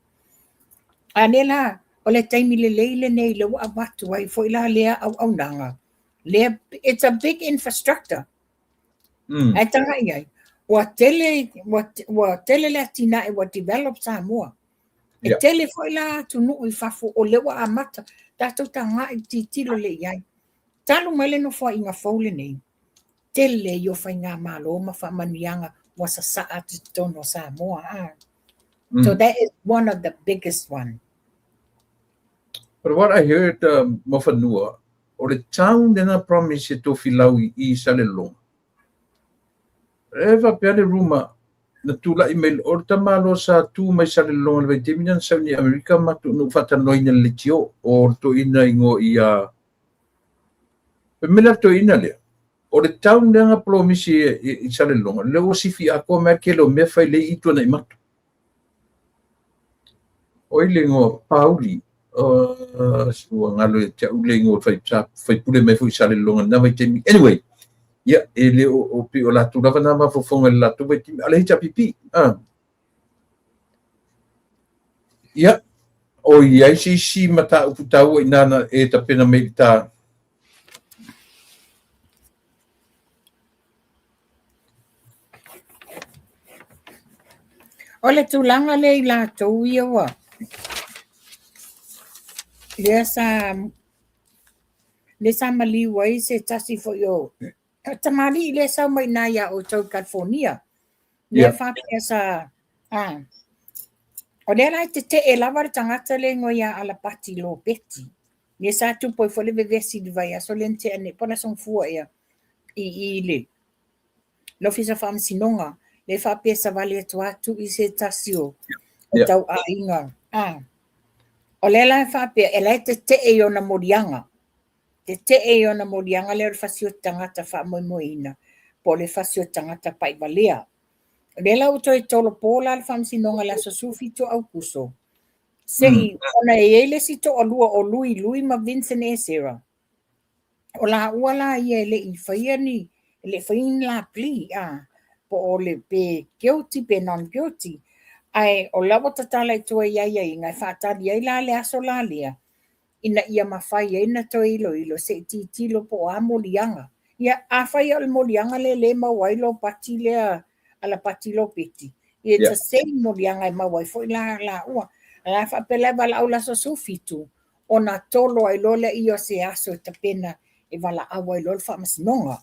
A lea la, o le taimi lelei lenei lea ua avatu ai foi la lea auaunaga, lea, it's a big infrastructure. Ae tagai i ai, ua tele, ua tele le atinae ua develop Samoa. E tele foi la atunuu i fafo o lea ua amata tatou tagai tilotilo lea i ai. Talu mai le nofoaiga fou lenei, tele ia o faigamalo ma faamanuiaga ua sasaa atu i totonu o Samoa. So that is one of the biggest one. But what I heard, Mofanua, o le town lena promise e Tofilau i Salelologa. E faapea le rumor na tulai mai o le tamaloa sa tu mai Salelologa i le vaitaimi lena na sau nei Amerika matou na ou faatalanoaina i le leitio o le toeaina igoa ia fai mai la le toeaina lea o le town lea na polomisi i Salelologa lea ua sifi atoa mai le tele o mea fai lea i Tuanaimato. O ai le igoa Pauli ua galo ia te au le igoa o le sa faipule mai foi i Salelologa i lena vaitaimi. Anyway, ia e le o pei o latou lava na mafaufauga i le latou vaitaimi a o le HRPP. Ia, o i ai se isi mataupu taua i ina na e tapena mai i le ta. O le tulaga lea i latou ia ua lea sa lea sa maliu ai se tasi foi o tamalii lea e sau mai i ina ia outou i California. Lea faapea sa o lea la e tetee lava le tagata lea e igoa ia Alapati Lopeti. Lea sa tupu ai foi le vevesi i le vaiaso lea na tea nei po o le Aso Gafua ea i i le le Ofisa o Faamasinoga, lea faapea e savali atu lava tui se tasi o tauaiga. O lea la e faapea, e la e tetee i ona moliaga, tetee i ona moliaga lea o le fasioti tagata faamoemoeina po o le fasioti tagata paivalea. O lea la ua toe tolopo la le Faamasinoga i le aso 17 o Aokuso, se i, ona e i ai le isi toalua o Lui Lui ma Vincent Esera, O laua la ia e le i faia ni, e le i faia ni la plea, a, po o le pe guilty pe non guilty, ae o la ua tatala i tua i aiaiga e faatali ai la le aso la lea, ina ia mafai ai ona toe iloilo se i tilotilo po o a moliaga. Ia, afai o le moliaga lea lea e maua ai Lopati lea, Alapati Lopeti, ia it's the same moliaga e maua ai foi la laua. A la e faapea la e valaau i le aso 17, ona tolo ai loa lea o se aso e tapena e valaau ai loa le faamasinoga.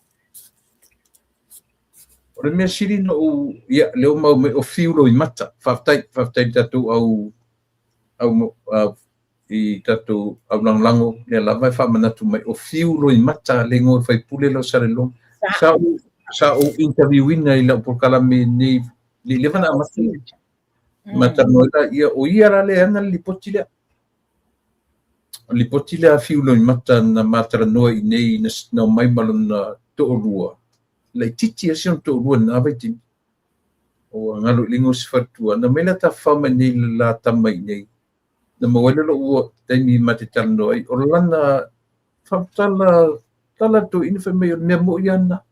O le mea sili na ou, ia, lea ua maua mai o Fiu Loimata. Faafetai, faafetai i le tatou au, au, au i tatou au lagolago, lea lava e faamanatu mai, o Fiu Loimata le igoa o le faipule lea o Salelologa. Sa ou, sa ou interview ina i lau polokalame nei, le i leva ona amata. Ma talanoa ai la, ia, o ia la lea e ana le lipoti lea. O le lipoti lea a Fiu Loimata na ma talanoa i inei na omai ma lona toalua, laitiiti lava si ona toalua i lena vaitaimi. Ua galo i le igoa o si faletua. Na omai la tafafao mai nei le la tama i inei. Na maua ai lea o lou taimi ma te talanoa ai. O lana faamatala tala a le toeaina fai mai o le mea moni lava lena.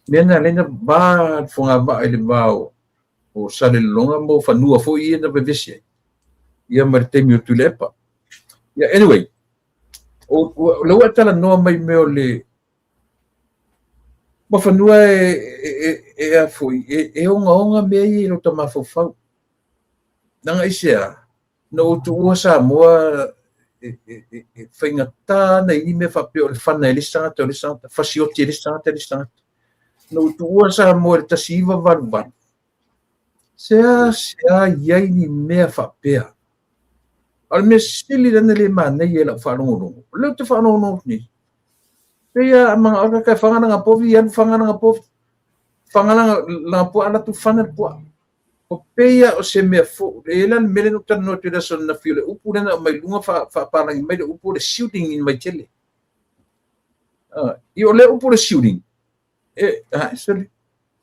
Mea na ala ai ona va le fogavaa i le va o Salelologa ma o fanua foi ia na vevesi ai, ia ma le taimi o Tuilaepa. Ia, anyway, o, o, lea ua e talanoa mai mea o le Muafanua e, e, e, e a foi, e ogaoga mea ia i lota mafaufau. Leaga aisea? Na ou tuua Samoa e faigata ona i ai ni mea faapea o le fana e le isi tagata o le isi tagata, fasioti e le isi tagata le isi tagata. Na ou tuua Samoa i le 1988, seasea i ai ni mea faapea. A o le mea sili lea na le manaia i lau faalogologo, o lea ou te faalogologo atu nei, pei lava a manao le tagata e faga lana povi, alu faga lana povi, faga lana puaa, alu atu fana le puaa. O pei lava o se mea fou. E i ai la le mea lea na ou talanoa atu i le aso ananafi, o le upu lea na aumai i luga faapalagi mai le upu o le shooting in Vaitele. Ia o lea upu o le shooting, e, sorry,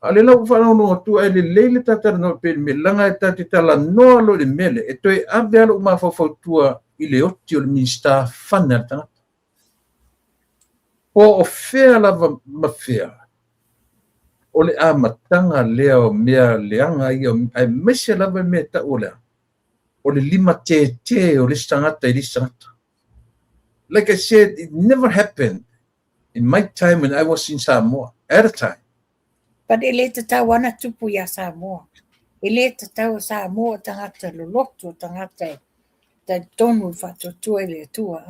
a o lea la ua faalogologo atu ae lelei le ta talanoa pei le mea, leaga e ta te talanoa loa i le mea lea, e toe ave lava lou mafaufau tua i le oti o le Minisita fana le tagata. Po o fea lava ma fea, o le amataga lea o mea leaga ia, aemaise lava le mea e tau o le a? O le limatētē o le isi tagata i le isi tagata. Like I said, it never happened in my time when I was in Samoa, at a time. But e le tatau ana tupu iā Samoa. E le tatau o Samoa o tagata loloto, o tagata e talitonu i le faatuatua i le Atua.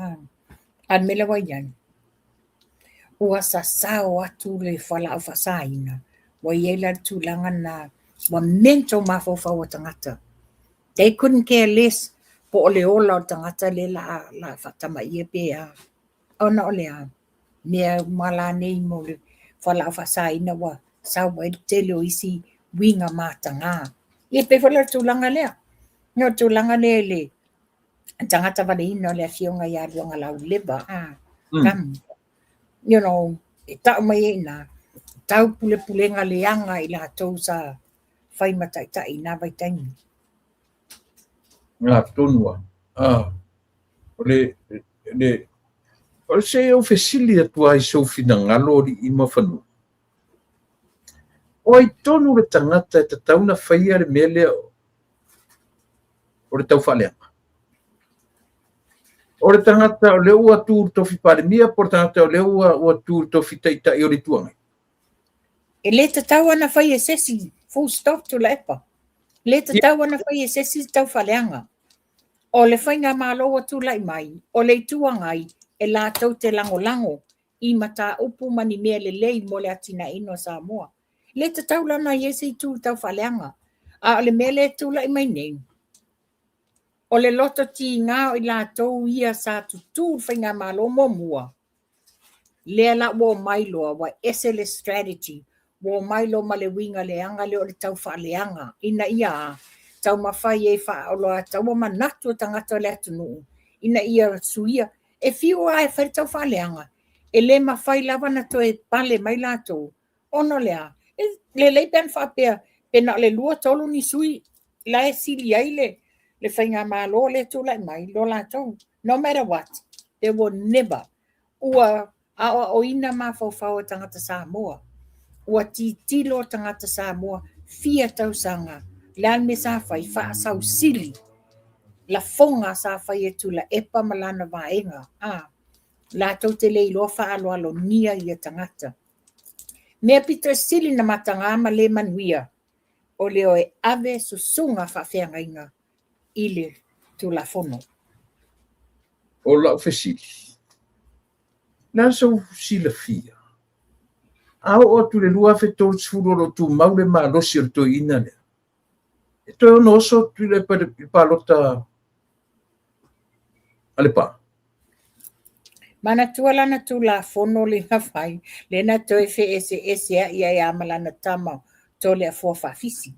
A o le mea lea ua i ai, ua sasao atu le fualaau faasaina, ua i ai la le tulaga lena, ua mental mafaufau o tagata. They couldn't care less po o le ola o le tagata lea o le a faatamaia pe a. Ona o le a? Mea uma la nei mo le fualaau faasaina ua sau ai le tele o isi uiga mataga. Ia e pei foi la o le tulaga lea. O le tulaga lea i le tagata valeina o le afioga ia Luagalauleva, Kamu. You know, e tau mai ai i ina, taupulepulega leaga i latou sa fai ma taitai i na vaitaimi. Ngā tonu a. O le, le, o se i ou fesili atu lava i sou finagalo o alii ma fanua. O ai tonu le tagata e tatau ona faia le mea lea o le taufaaleaga? O le tagata o lea ua tu i le tofi Palemia po o le tagata o lea ua tu i le tofi Taitai o le Itu Agai? E le tatau ona fai e se isi, full stop, Tuilaepa. E le tatau ona fai e se isi le taufaaleaga. O le faigamalo ua tulai mai, o le Itu Agai e latou te lagolago i mataupu ma ni mea lelei mo le atinaeina o Samoa. E le tatau la ona i ai se itu taufaaleaga. A o le mea lea e tulai mai nei, o le loto tiga o i latou ia sa tutū i le faigamalo muamua, lea la ua omai loa, ua ese le strategy, ua omai loa ma le uiga leaga lea o le taufaaleaga, ina ia taumafai ai faaoloataua manatu o tagata o le atunuu, ina ia suia. E fiu lava e fai le taufaaleaga, e le mafai lava ona toe pale mai latou, ona o le a? E lelei pe ana faapea, pe na o le 2, 3 ni sui la e sili ai le faigamalo lea e tulai mai lo latou. No matter what, they will never. Ua aoaoina mafaufau o tagata Samoa. Ua tilotilo tagata Samoa fia tausaga, le a le mea sa fai, faasausili lafoga sa fai e Tuilaepa ma lana vaega. Latou te le iloa faaaloalogia ia tagata. Mea pito e sili na mataga ma le manuia, o le o e ave susuga faafeagaiga i le Tulafono. O lau fesili, o le a sou silafia? A oo atu i le 2030 o lo o tumau le malosi o le toeaina lea, e toe ono oso atu i le palota a Lepa? Manatua lana Tulafono le na fai, le na toe feeseesea'i ai a ma lana tama Toleafoa Faafisi.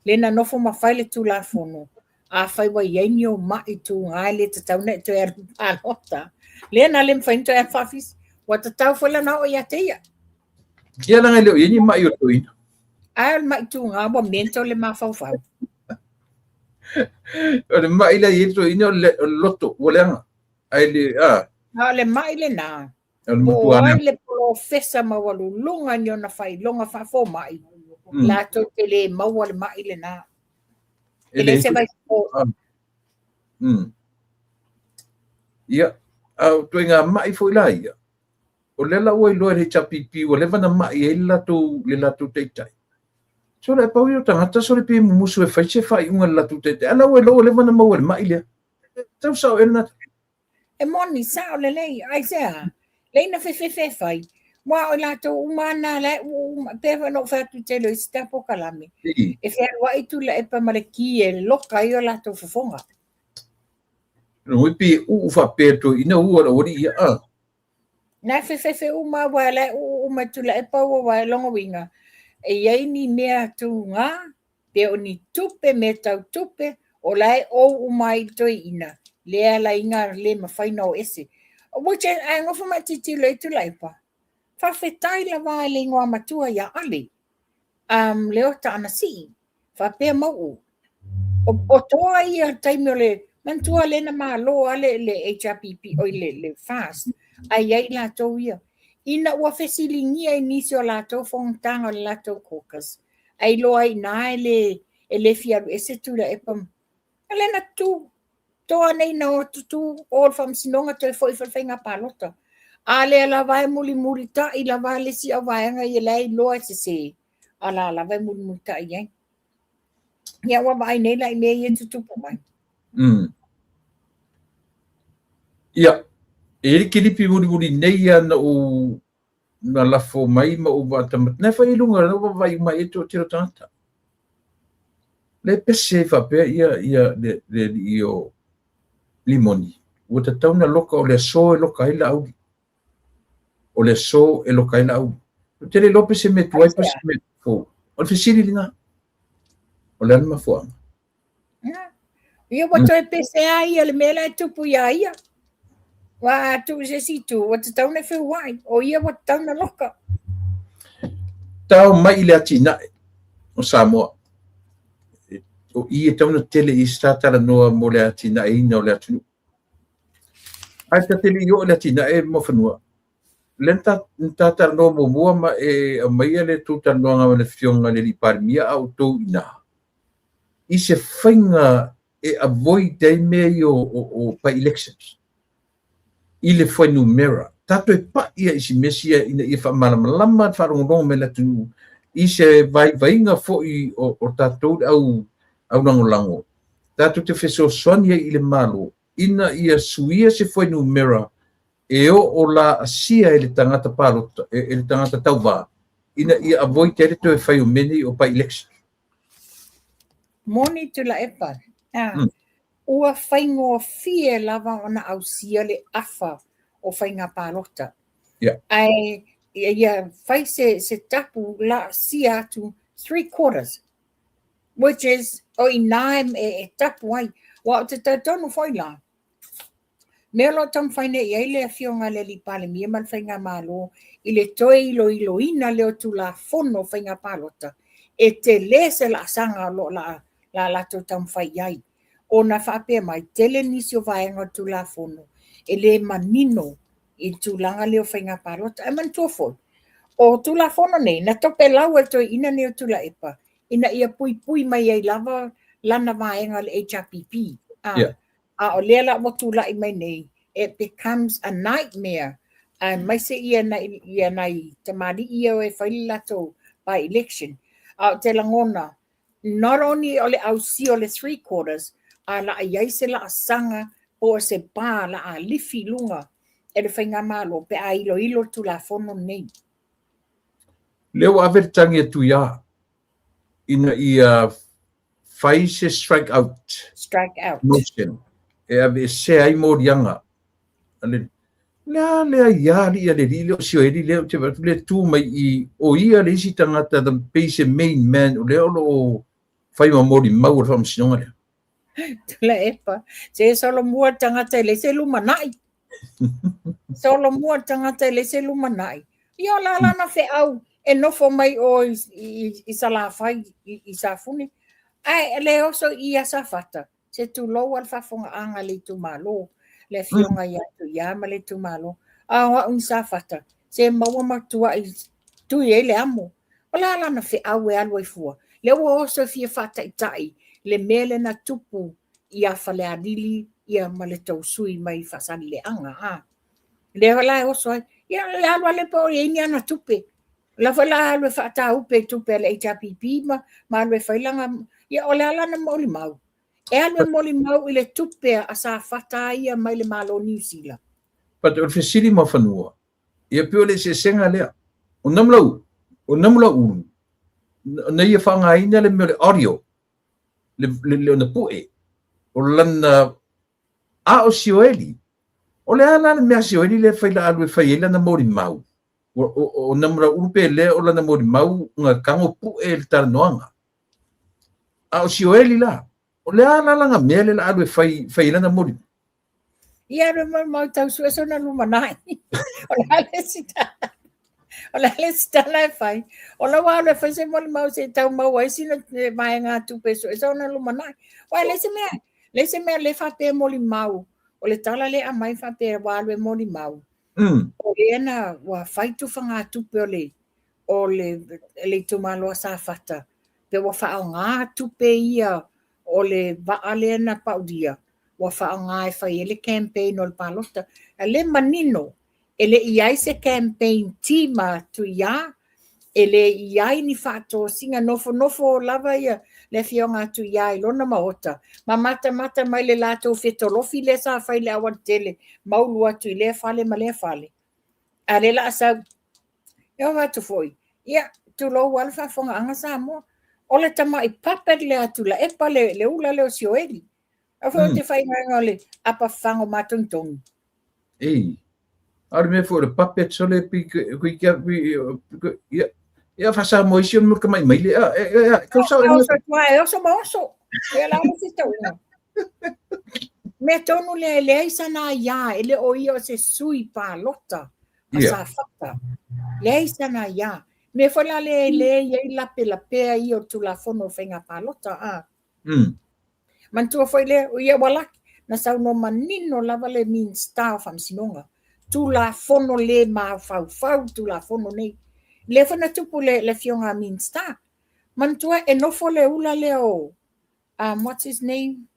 Le na nofo ma fai le Tulafono, afai ua i ai ni ou ma'i tuga e le tatau ona e toe alu i le palota, lea na le mafai ona toe alu Faafisi. Ua tatau foi la ona oo ia te ia. Ia leaga e le o i ai ni ma'i o le toeaina. Ae o le ma'i tuga ua mental le mafaufau. O le ma'i lea e i ai le toeaina o le loto ua leaga. Ae le, a. A o le ma'i lena, po o ai le polofesa maualuluga i ona faailoga faafomai, latou te le maua le ma'i lena. E le se vaifofo. Ia, a o ituaiga ma'i foi la ia, o lea la ua iloa e le HRPP ua leva ona ma'i ai le latou taitai. Sole e pau ia o tagata sole pe mumusu e fai se faaiuga i le latou taitai. A la ua iloa ua leva ona maua e le mai lea. E tau sao ea lena. E moni, sao lelei, aisea? Lea na fefefe e fai, aua o i latou uma lava na la e uu uma, pei foi ona ou fai atu i le tele o isi ta polokalame, e fealuai Tuilaepa ma le ki e loka ai o latou fofoga. Lona uiga pei e uu faapea toeaiina ua le aualii ia, a. Na e fefefe uma aua la e uu uma e Tuilaepa ua aua lona uiga, e i ai ni mea tuga, pe o ni tupe, mea tau tupe, o la e ou uma ai i le toeaina, lea e ala ai ona le mafai ona o ese. Which ae nofo ma e tilotilo i ai Tuilaepa, faafetai lava i le igoa matua ia Ale, um, Leota Anasii, faapea Mauu. O toa ia taimi o le, manatua lea na malo lava le HRPP, oi le FAST, ae i ai latou ia. Ina ua fesiligia i nisi o latou fonotaga o le latou caucus, ae iloa ai i ina e le fia alu ese Tuilaepa. O lea na tu toa nei na o atu tu o le faamasinoga toe foi foi le faiga palota. A lea lava e mulimulitai lava le isi auvaega ia la e iloa e sese, a la lava e mulimulitai ai. Ia ua vaai nei la i mea ia e tutupu mai. Ia, e i ai le kilipi mulimuli nei lava na ou na lafo mai ma ou vaatamata, na e fai i luga, na ou vaavaai uma i ai le toatele o tagata. Le pese ai faapea ia, ia le, le alii o Limoni, ua tatau na loka o le aso e loka ai Laauli. O le aso e loka ai Laauli. Ou te le iloa pe se mea tuai pe se mea fou. O le fesili lena. O le a le mafuaaga? Ia ua toe pese lava ia le mea la e tupu iā ia. Ua a tuu i se isi itu, ua tatau ona feuai, o ia ua tatau ona loka. Tao mai i le atinae o Samoa. O i e tatau ona tele i se talanoa mo le atinaeina o le atunuu. Ae ta te le i oo i le atinae ma fanua. Lea na ta talanoa muamua ma e aumaia le tou talanoaga ma le Afioga i le Alii Palemia a o outou i ina, i se faiga e avoid ai mea ia o by-elections i le fuainumera. Ta toe pai ia i si mea sia ina ia faamalamalama le faalogologo mai le atunuu i se vaivaiga foi o tatou le au aulagolago, tatou te fesoasoani ai i le Malo ina ia suia se fuainumera e oo laasia e le tagata palota, e le tagata tauvā, ina ia avoid ai le toe fai o mea nei o by-election. Moni Tuilaepa, ua faigofie lava ona ausia le afa o faiga palota. Ae ia fai se tapu laasia atu 3/4, which is o i ina e tapu ai. Aua ou te talitonu foi la, mea o lo o taumafai nei i ai le Afioga i le Alii Palemia ma le Faigamalo i le toe iloiloina lea o Tulafono o Faiga Palota, e tele se laasaga o lo o la latou taumafai i ai, ona faapea mai, tele nisi o vaega o le Tulafono e le manino i le tulaga lea o faiga palota. Ae manatua foi, o Tulafono nei, na topelau e le toeaina nei o Tuilaepa ina ia puipui mai ai lava lana vaega o le HRPP. A o lea la ua tulai mai nei, it becomes a nightmare, aemaise ia nai tamalii ia e fai le latou by-election. A ou te lagona, not only o le ausia o le 3/4, a la i ai se laasaga po o se pa la a lifi i luga e le Faigamalo pe a iloilo le Tulafono lenei. Lea ua ave le tagi a Tuia ina ia fai se strike out, strike out. Motion e aveesea ai moliaga a le le a le aia alii a le alii lea o Sioeli lea ou te vaai atu lea e tu mai i o ia le isi tagata the pei se main man o lea o lo o fai ma molimau o le faamasinoga lea. Tuilaepa, se solomua le tagata e leai se lumanai. Solomua le tagata e leai se lumanai. Ia o la lana feau e nofo mai o i Salafai, i Safune. Ae le oso i ia Safata, se tulou a le faafogaaga a le itumalo, le afioga ia Tuia ma le itumalo. A o au ni Safata, se maua ma tuai tui ai le amo. O la lana feau e alu ai fua. Lea ua oso e fia faataitai le mea lea na tupu ia Falealili ia ma le tou sui mai Faasaleleaga. A. Lea la e oso ai. Ia le alu lava lea po o i ai ni ana tupe. O la foi la alu e faataupe i tupe a le HRPP ma, ma alu e fai lana, ia o le a lana molimau. E alu e molimau i le tupe a Safata ia mai le Malo Niu Sila. But o le fesili ma fanua, ia pei o le eseesega lea. O Namulau, o Namulauulu, na ia faaaogaina le mea o le audio, le, le, le ona pue, o lana, a o Sioeli, o le a la le mea a Sioeli lea fai la alu e fai ai lana molimau? O, o, o Namulauulu pe lea o lana molimau nga tago pue le talanoaga. A o Sioeli la, o le a la lana mea lea la alu e fai, fai ai lana molimau? Ia alu e molimau tau sue sona lumanai. O le a le isi tala. O le a le isi tala e fai. O la ua alu e fai se molimau se i tau maua ai sina vaegatupe e sue sona lumanai. Aua e leai se mea, leai se mea le faapea e molimau. O le tala lea e aumai faapea ua alu e molimau. O lea na ua fai tufagatupe o le o le le itumalo a Safata pe ua faaaoga tupe ia o le vaa lea na paulia ua faaaoga e fai ai le campaign o le palota. A le manino, e le i ai se campaign team a Tuiā, e le i ai ni faatosina, nofonofo lava ia le afioga a Tuiā i lona maota, ma matamata mai le latou fetolofi lea sa fai i le aualatele, maulu atu i lea fale ma lea fale. A lea la a sau, e oo atu foi, ia, tulou lava le faafofogaaga Samoa, o le tamai puppet lea a Tuilaepa le, le ula lea o Sioeli. Au foi o te faigaga o le apafago matogitogi. Ei, a o le mea foi o le puppet o le pi kui kia pi ia ia faasamoa isi o le mea o le maile a e e e kau sao e Oso atu e oso ma oso. Ia la o se tauga. Mea tonu lea e leai sana aiā, e le o ia o se sui palota a Safata. Leai sana aiā. Mea foi la lea e leai ai lapelapea ia o le Tulafono o Faiga Palota, a. Manatua foi lea, o ia ua laki, na saunoa manino lava le Minisita o Faamasinoga, Tulafono le mafaufau Tulafono nei. Lea foi na tupu le, le afioga a Minisita. Manatua e nofo le ula lea o, what's his name?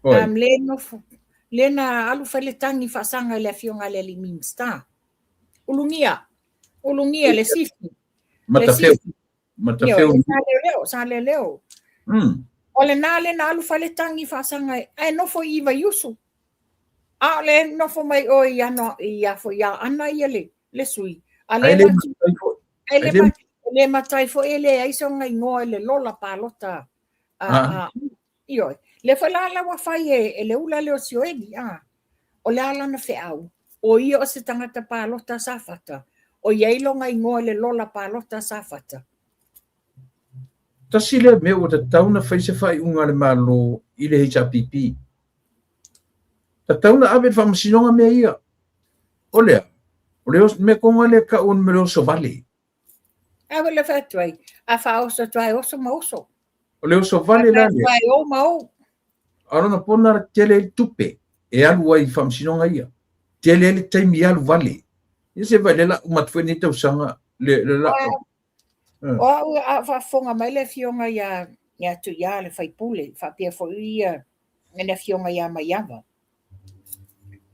Le nofo, le na alu fai le tagi faasaga i le afioga a le alii Minisita. Ulugia, Ulugia le sifi. Matafeo. Matafeo. Sa leoleo, sa leoleo. O lena le na alu fai le tagi faasaga ae nofo i Vaiusu. A o le nofo mai o i ano i a foi ia Aana ia le le sui. A le e le le matai foi e leai sona igoa i le lola palota a a ioe. Le foi la la ua fai e, e le ula lea o Sioeli a. O le a lana feau, o ia o se tagata palota a Safata, o i ai lona igoa i le lola palota a Safata. Tasi lea mea ua tatau ona fai se faaiuga a le Malo i le HRPP. Tatau ona ave i le faamasinoga mea ia. O le a? O le mea tonu lava lea e tau o le mea o le oso vale. A ua le fai atu ai, a faaoso atu ai oso ma oso. O le oso vale la lea. Ai o ma o. A lona pona la tele ai le tupe e alu ai i faamasinoga ia. Tele ai le taimi e alu vale. Ia se vai le la uma atu foi lenei tausaga le le la. O au a faafofoga mai le afioga ia ia Tuiā le faipule, faapea foi ia le afioga ia Maiava.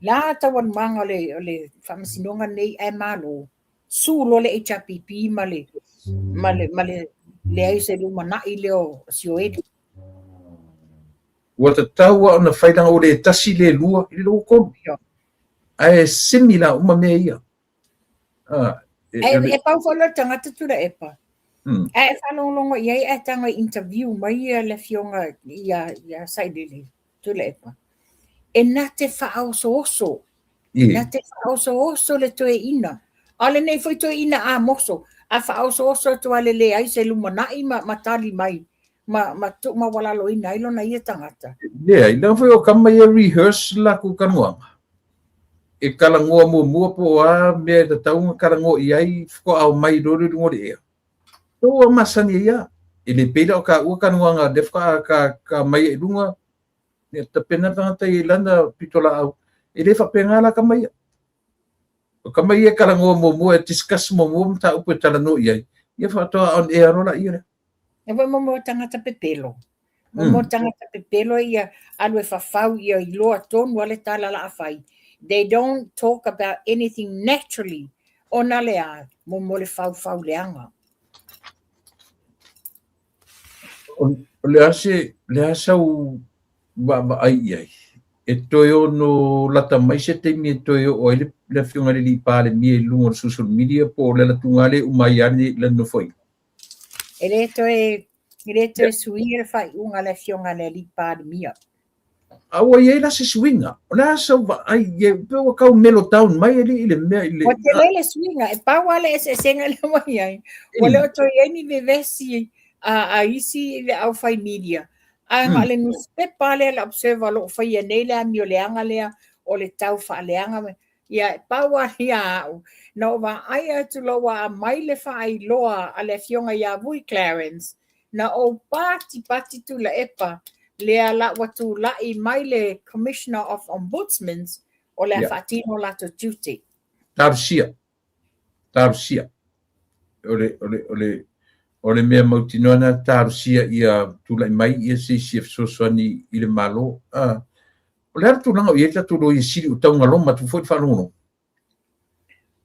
La taualumaga o le o le faamasinoga lenei ae malo. Su loa le HRPP ma le ma le ma le leai se lumanai lea o Sioeli. Ua tatau lava ona fai leaga ua le tasi le lua i le 23. Ae similar uma mea ia. Ah, e, e, e pau foi le tagata Tuilaepa. Ae e faalogologo i ai ae tago e interview mai ia le afioga ia ia Sailele Tuilaepa. E na te faaosooso. Na te faaosooso le toeaina. A o lenei foi toeaina Amoso, a faaosooso atu lava le leai se lumanai ma, ma tali mai, ma, ma tuumaualaloina ai lona ia tagata. Leai, leaga foi o tama ia rehearse latou talanoaga. E talanoa muamua po o a mea e tatau ona talanoa i ai faatoa omai loa lea i luga o le ea. Ua masani ai lava. E le pei la o taua talanoaga lea faatoa ta, ta aumai ai i luga, ia tapena le tagata ia i lana pitolaau. E le faapena la tama ia. O tama ia e talanoa muamua, e discuss muamua mataupu e talanoa i ai, ia faatoa on air loa laia lea. E foi mo tagata pepelo. Mo tagata pepelo ia alu e fafau ia iloa tonu lava le tala la a fai. They don't talk about anything naturally. Ona le a, mo le faufau leaga. O le a se, le a sau vaavaai i ai, e toe ono lata mai se taimi e toe oo ai le Afioga i le Alii Palemia i luga o le social media po o le alu atu lea e uma ai lava le nofoaiga? E le toe, e le toe suia le faaiuga a le Afioga i le Alii Palemia. A ua i ai la se suiga? O le a sau vaai i ai, pei ua tau mellow down mai alii le mea i le... Ua tele le suiga, e pau lava le eseesega lea ua i ai, ua le o toe i ai ni vevesi a isi le aufai media, ae na o le nusipepa lea le Observer o lo o faia nei le amio leaga lea o le tau faaleaga. Ia, e pau lava ia au, na ou vaai atu loa ua aumai le faailoa a le Afioga ia Vui Clarence, na ou patipati Tuilaepa lea la ua tulai mai le Commissioner of Ombudsmans o le a faatino latou tiute. Talosia, talosia. O le, o le, o le, o le mea mautinoa lena, talosia ia tulai mai ia se isi e fesoasoani i le Malo. O le a le tulaga o i ai le tatou Loia Sili ua tau galoma atu foi le faalogologo?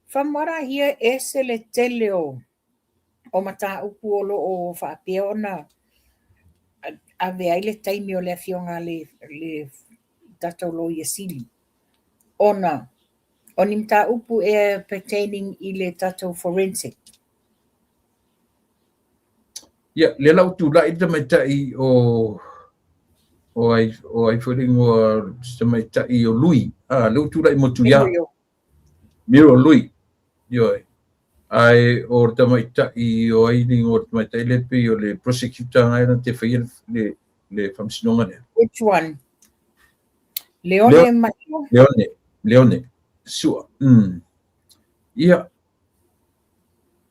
Faamoarahia ese le tele o mataupu o lo o faapea ona ave ai le taimi o le Afioga a le tatou Loia Sili, ona o ni mataupu ea pertaining i le tatou forensic. Ia, lea la ua tulai le tamaitai o o ai o ai foi le igoa se tamaitai o Lui. Ah, lea ua tulai mo Tuia. Miro Lui. Ioe. Ae o le tamaitai o ai le igoa o le tamaitai lea pei o le prosecutor na na te faia le faamasinoga lea. Which one? Leone Maio? Leone, Leone. Sua. Ia,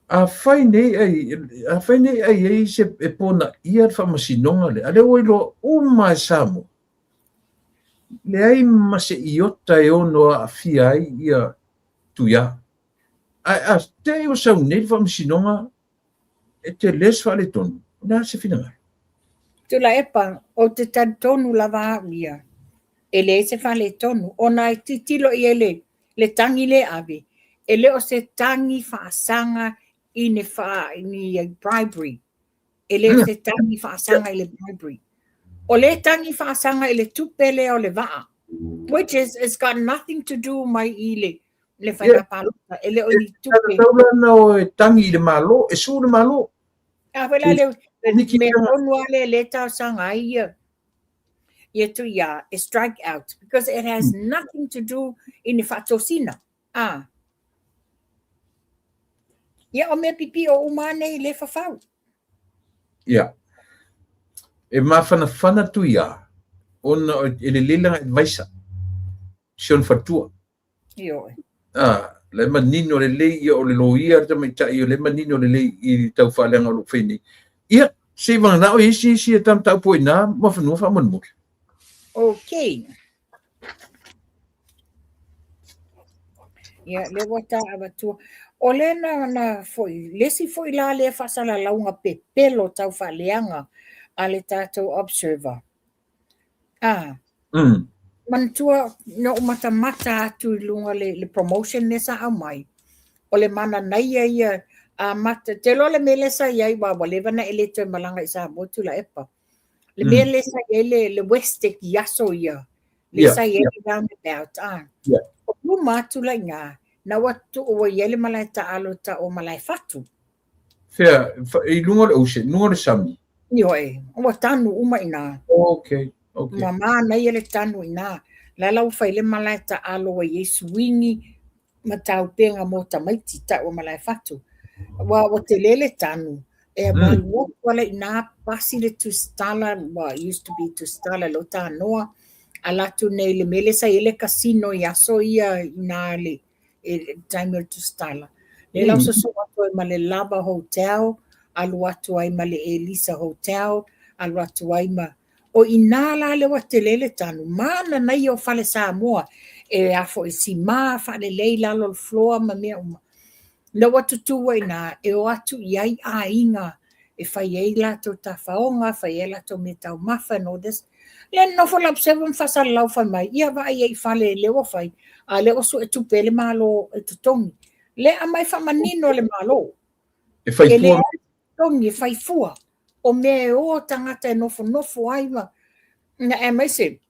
afai nei ai, afai nei ai ai se e ponaia le faamasinoga lea, a lea ua iloa uma e Samoa, leai ma se iota e ono aafia ai ia Tuia. Ae a te i ua sau nei le faamasinoga e tele se faaletonu, o le a se finagalo? Tuilaepa, ou te talitonu lava au ia, e leai se faaletonu, ona e tilotilo i ai le tagi lea ave, e le o se tagi faasaga i ni, ni bribery. E le o se tagi faasaga i le bribery. O le tagi faasaga i le tupe lea o le vaa, which is, it's got nothing to do mai i le faiga palota. E le o ni tupe. E tatau la ona o e tagi i le Malo, e sue le Malo. A foi la le mea tonu lava lea le talosaga ai ia ia Tuia e strike out because it has nothing to do i ni faatosina. Ah. Ia o mea pipio uma nei le fafau. Ia. E mafanafana Tuia ona e lelei lana advisor, si ona faletua. Ioe. Ah, le manino lelei ia o le loia le tamaitai o le manino lelei i le tau faaleaga o lo o fai nei. Ia, se i vagana o isi isi e mataupu i nā Muafanua faamolemole. Okay. Ia, le ua ta avatua. O le na foi, le isi foi la lea faasalalauga pepelo tau faaleaga a le tatou Observer. Ah. Manatua na ou matamata atu i luga le promotion lea sa aumai. O le mananaia ia a mata, te iloa le mea lea sa i ai, ua leva ona e le toe malaga i Samoa Tuilaepa. Le mea lea sa i ai le Westec i aso ia, le sa i ai le roundabout. Ah. O luma atu la i ina, na ua tuu ua i ai le malae taalo tau o Malaefatu. Fea, i luga o le ocean, luga o le sami. Ioe, ua tanu uma i ina. Okay, okay. Ua manaia le tanu i ina. La la ua fai le malae taalo ua i ai suingi ma taupega mo tamaiti tau o Malaefatu. Ua tele le tanu. E alu atu ala i ina pasi le Tusitala, well, it used to be Tusitala lo tanoa. Ala atu nei le mea lea sa i ai le casino i aso ia i ina le e taimi o le Tusitala. Le la soso atu ai ma le Lava Hotel, alu atu ai ma le Elisa Hotel, alu atu ai ma... O ina la le ua tele le tanu, mananaia o fale Samoa, e a foi sima faalelei lalo o le floor ma mea uma. Na ua tutu ai ina, e o atu i ai aiga e fai ai latou tafaoga, fai ai latou mea taumafa and all this. Le nofo le Observer ma faasalalau fai mai, ia vaai ai i fale lea ua fai, a lea ua sue tupe e le Malo e totogi. Lea aumai faamanino e le Malo. E fai E le fua. totogi, e fai fua. O mea e o tagata e nofonofo ai ma na aemaise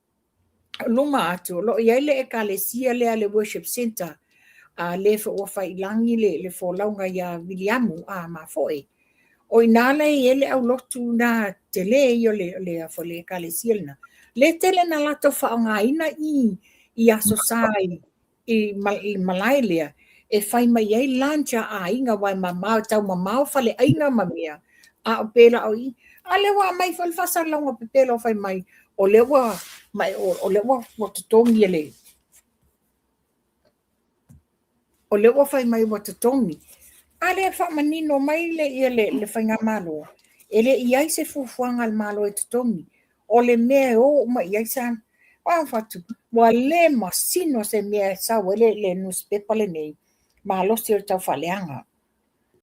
luma atu o lo o i ai le ekalesia lea le worship center a le foi ua fai i lagi le folauga ia Viliamu a mafoe. O i ina la e i ai le aulotu na tele ia o le foi le ekalesia lena. Le tele na latou faaaogaina i Aso Sa i le malae lea e fai mai ai lunch a aiga aua e mamao, e taumamao faleaiga ma mea, a o pēlā o i. A lea ua aumai foi le faasalalauga pepelo fai mai, o lea ua, ma o lea ua totogi e le, o lea ua fai mai ua totogi. A lea e faamanino mai le, ia le, le faigamalo, e le i ai se fuafuaga a le Malo e totogi. O le mea e o uma i ai sa fatu, ua le masino se mea e sau ai le nusipepa lenei, malosi o le taufaaleaga.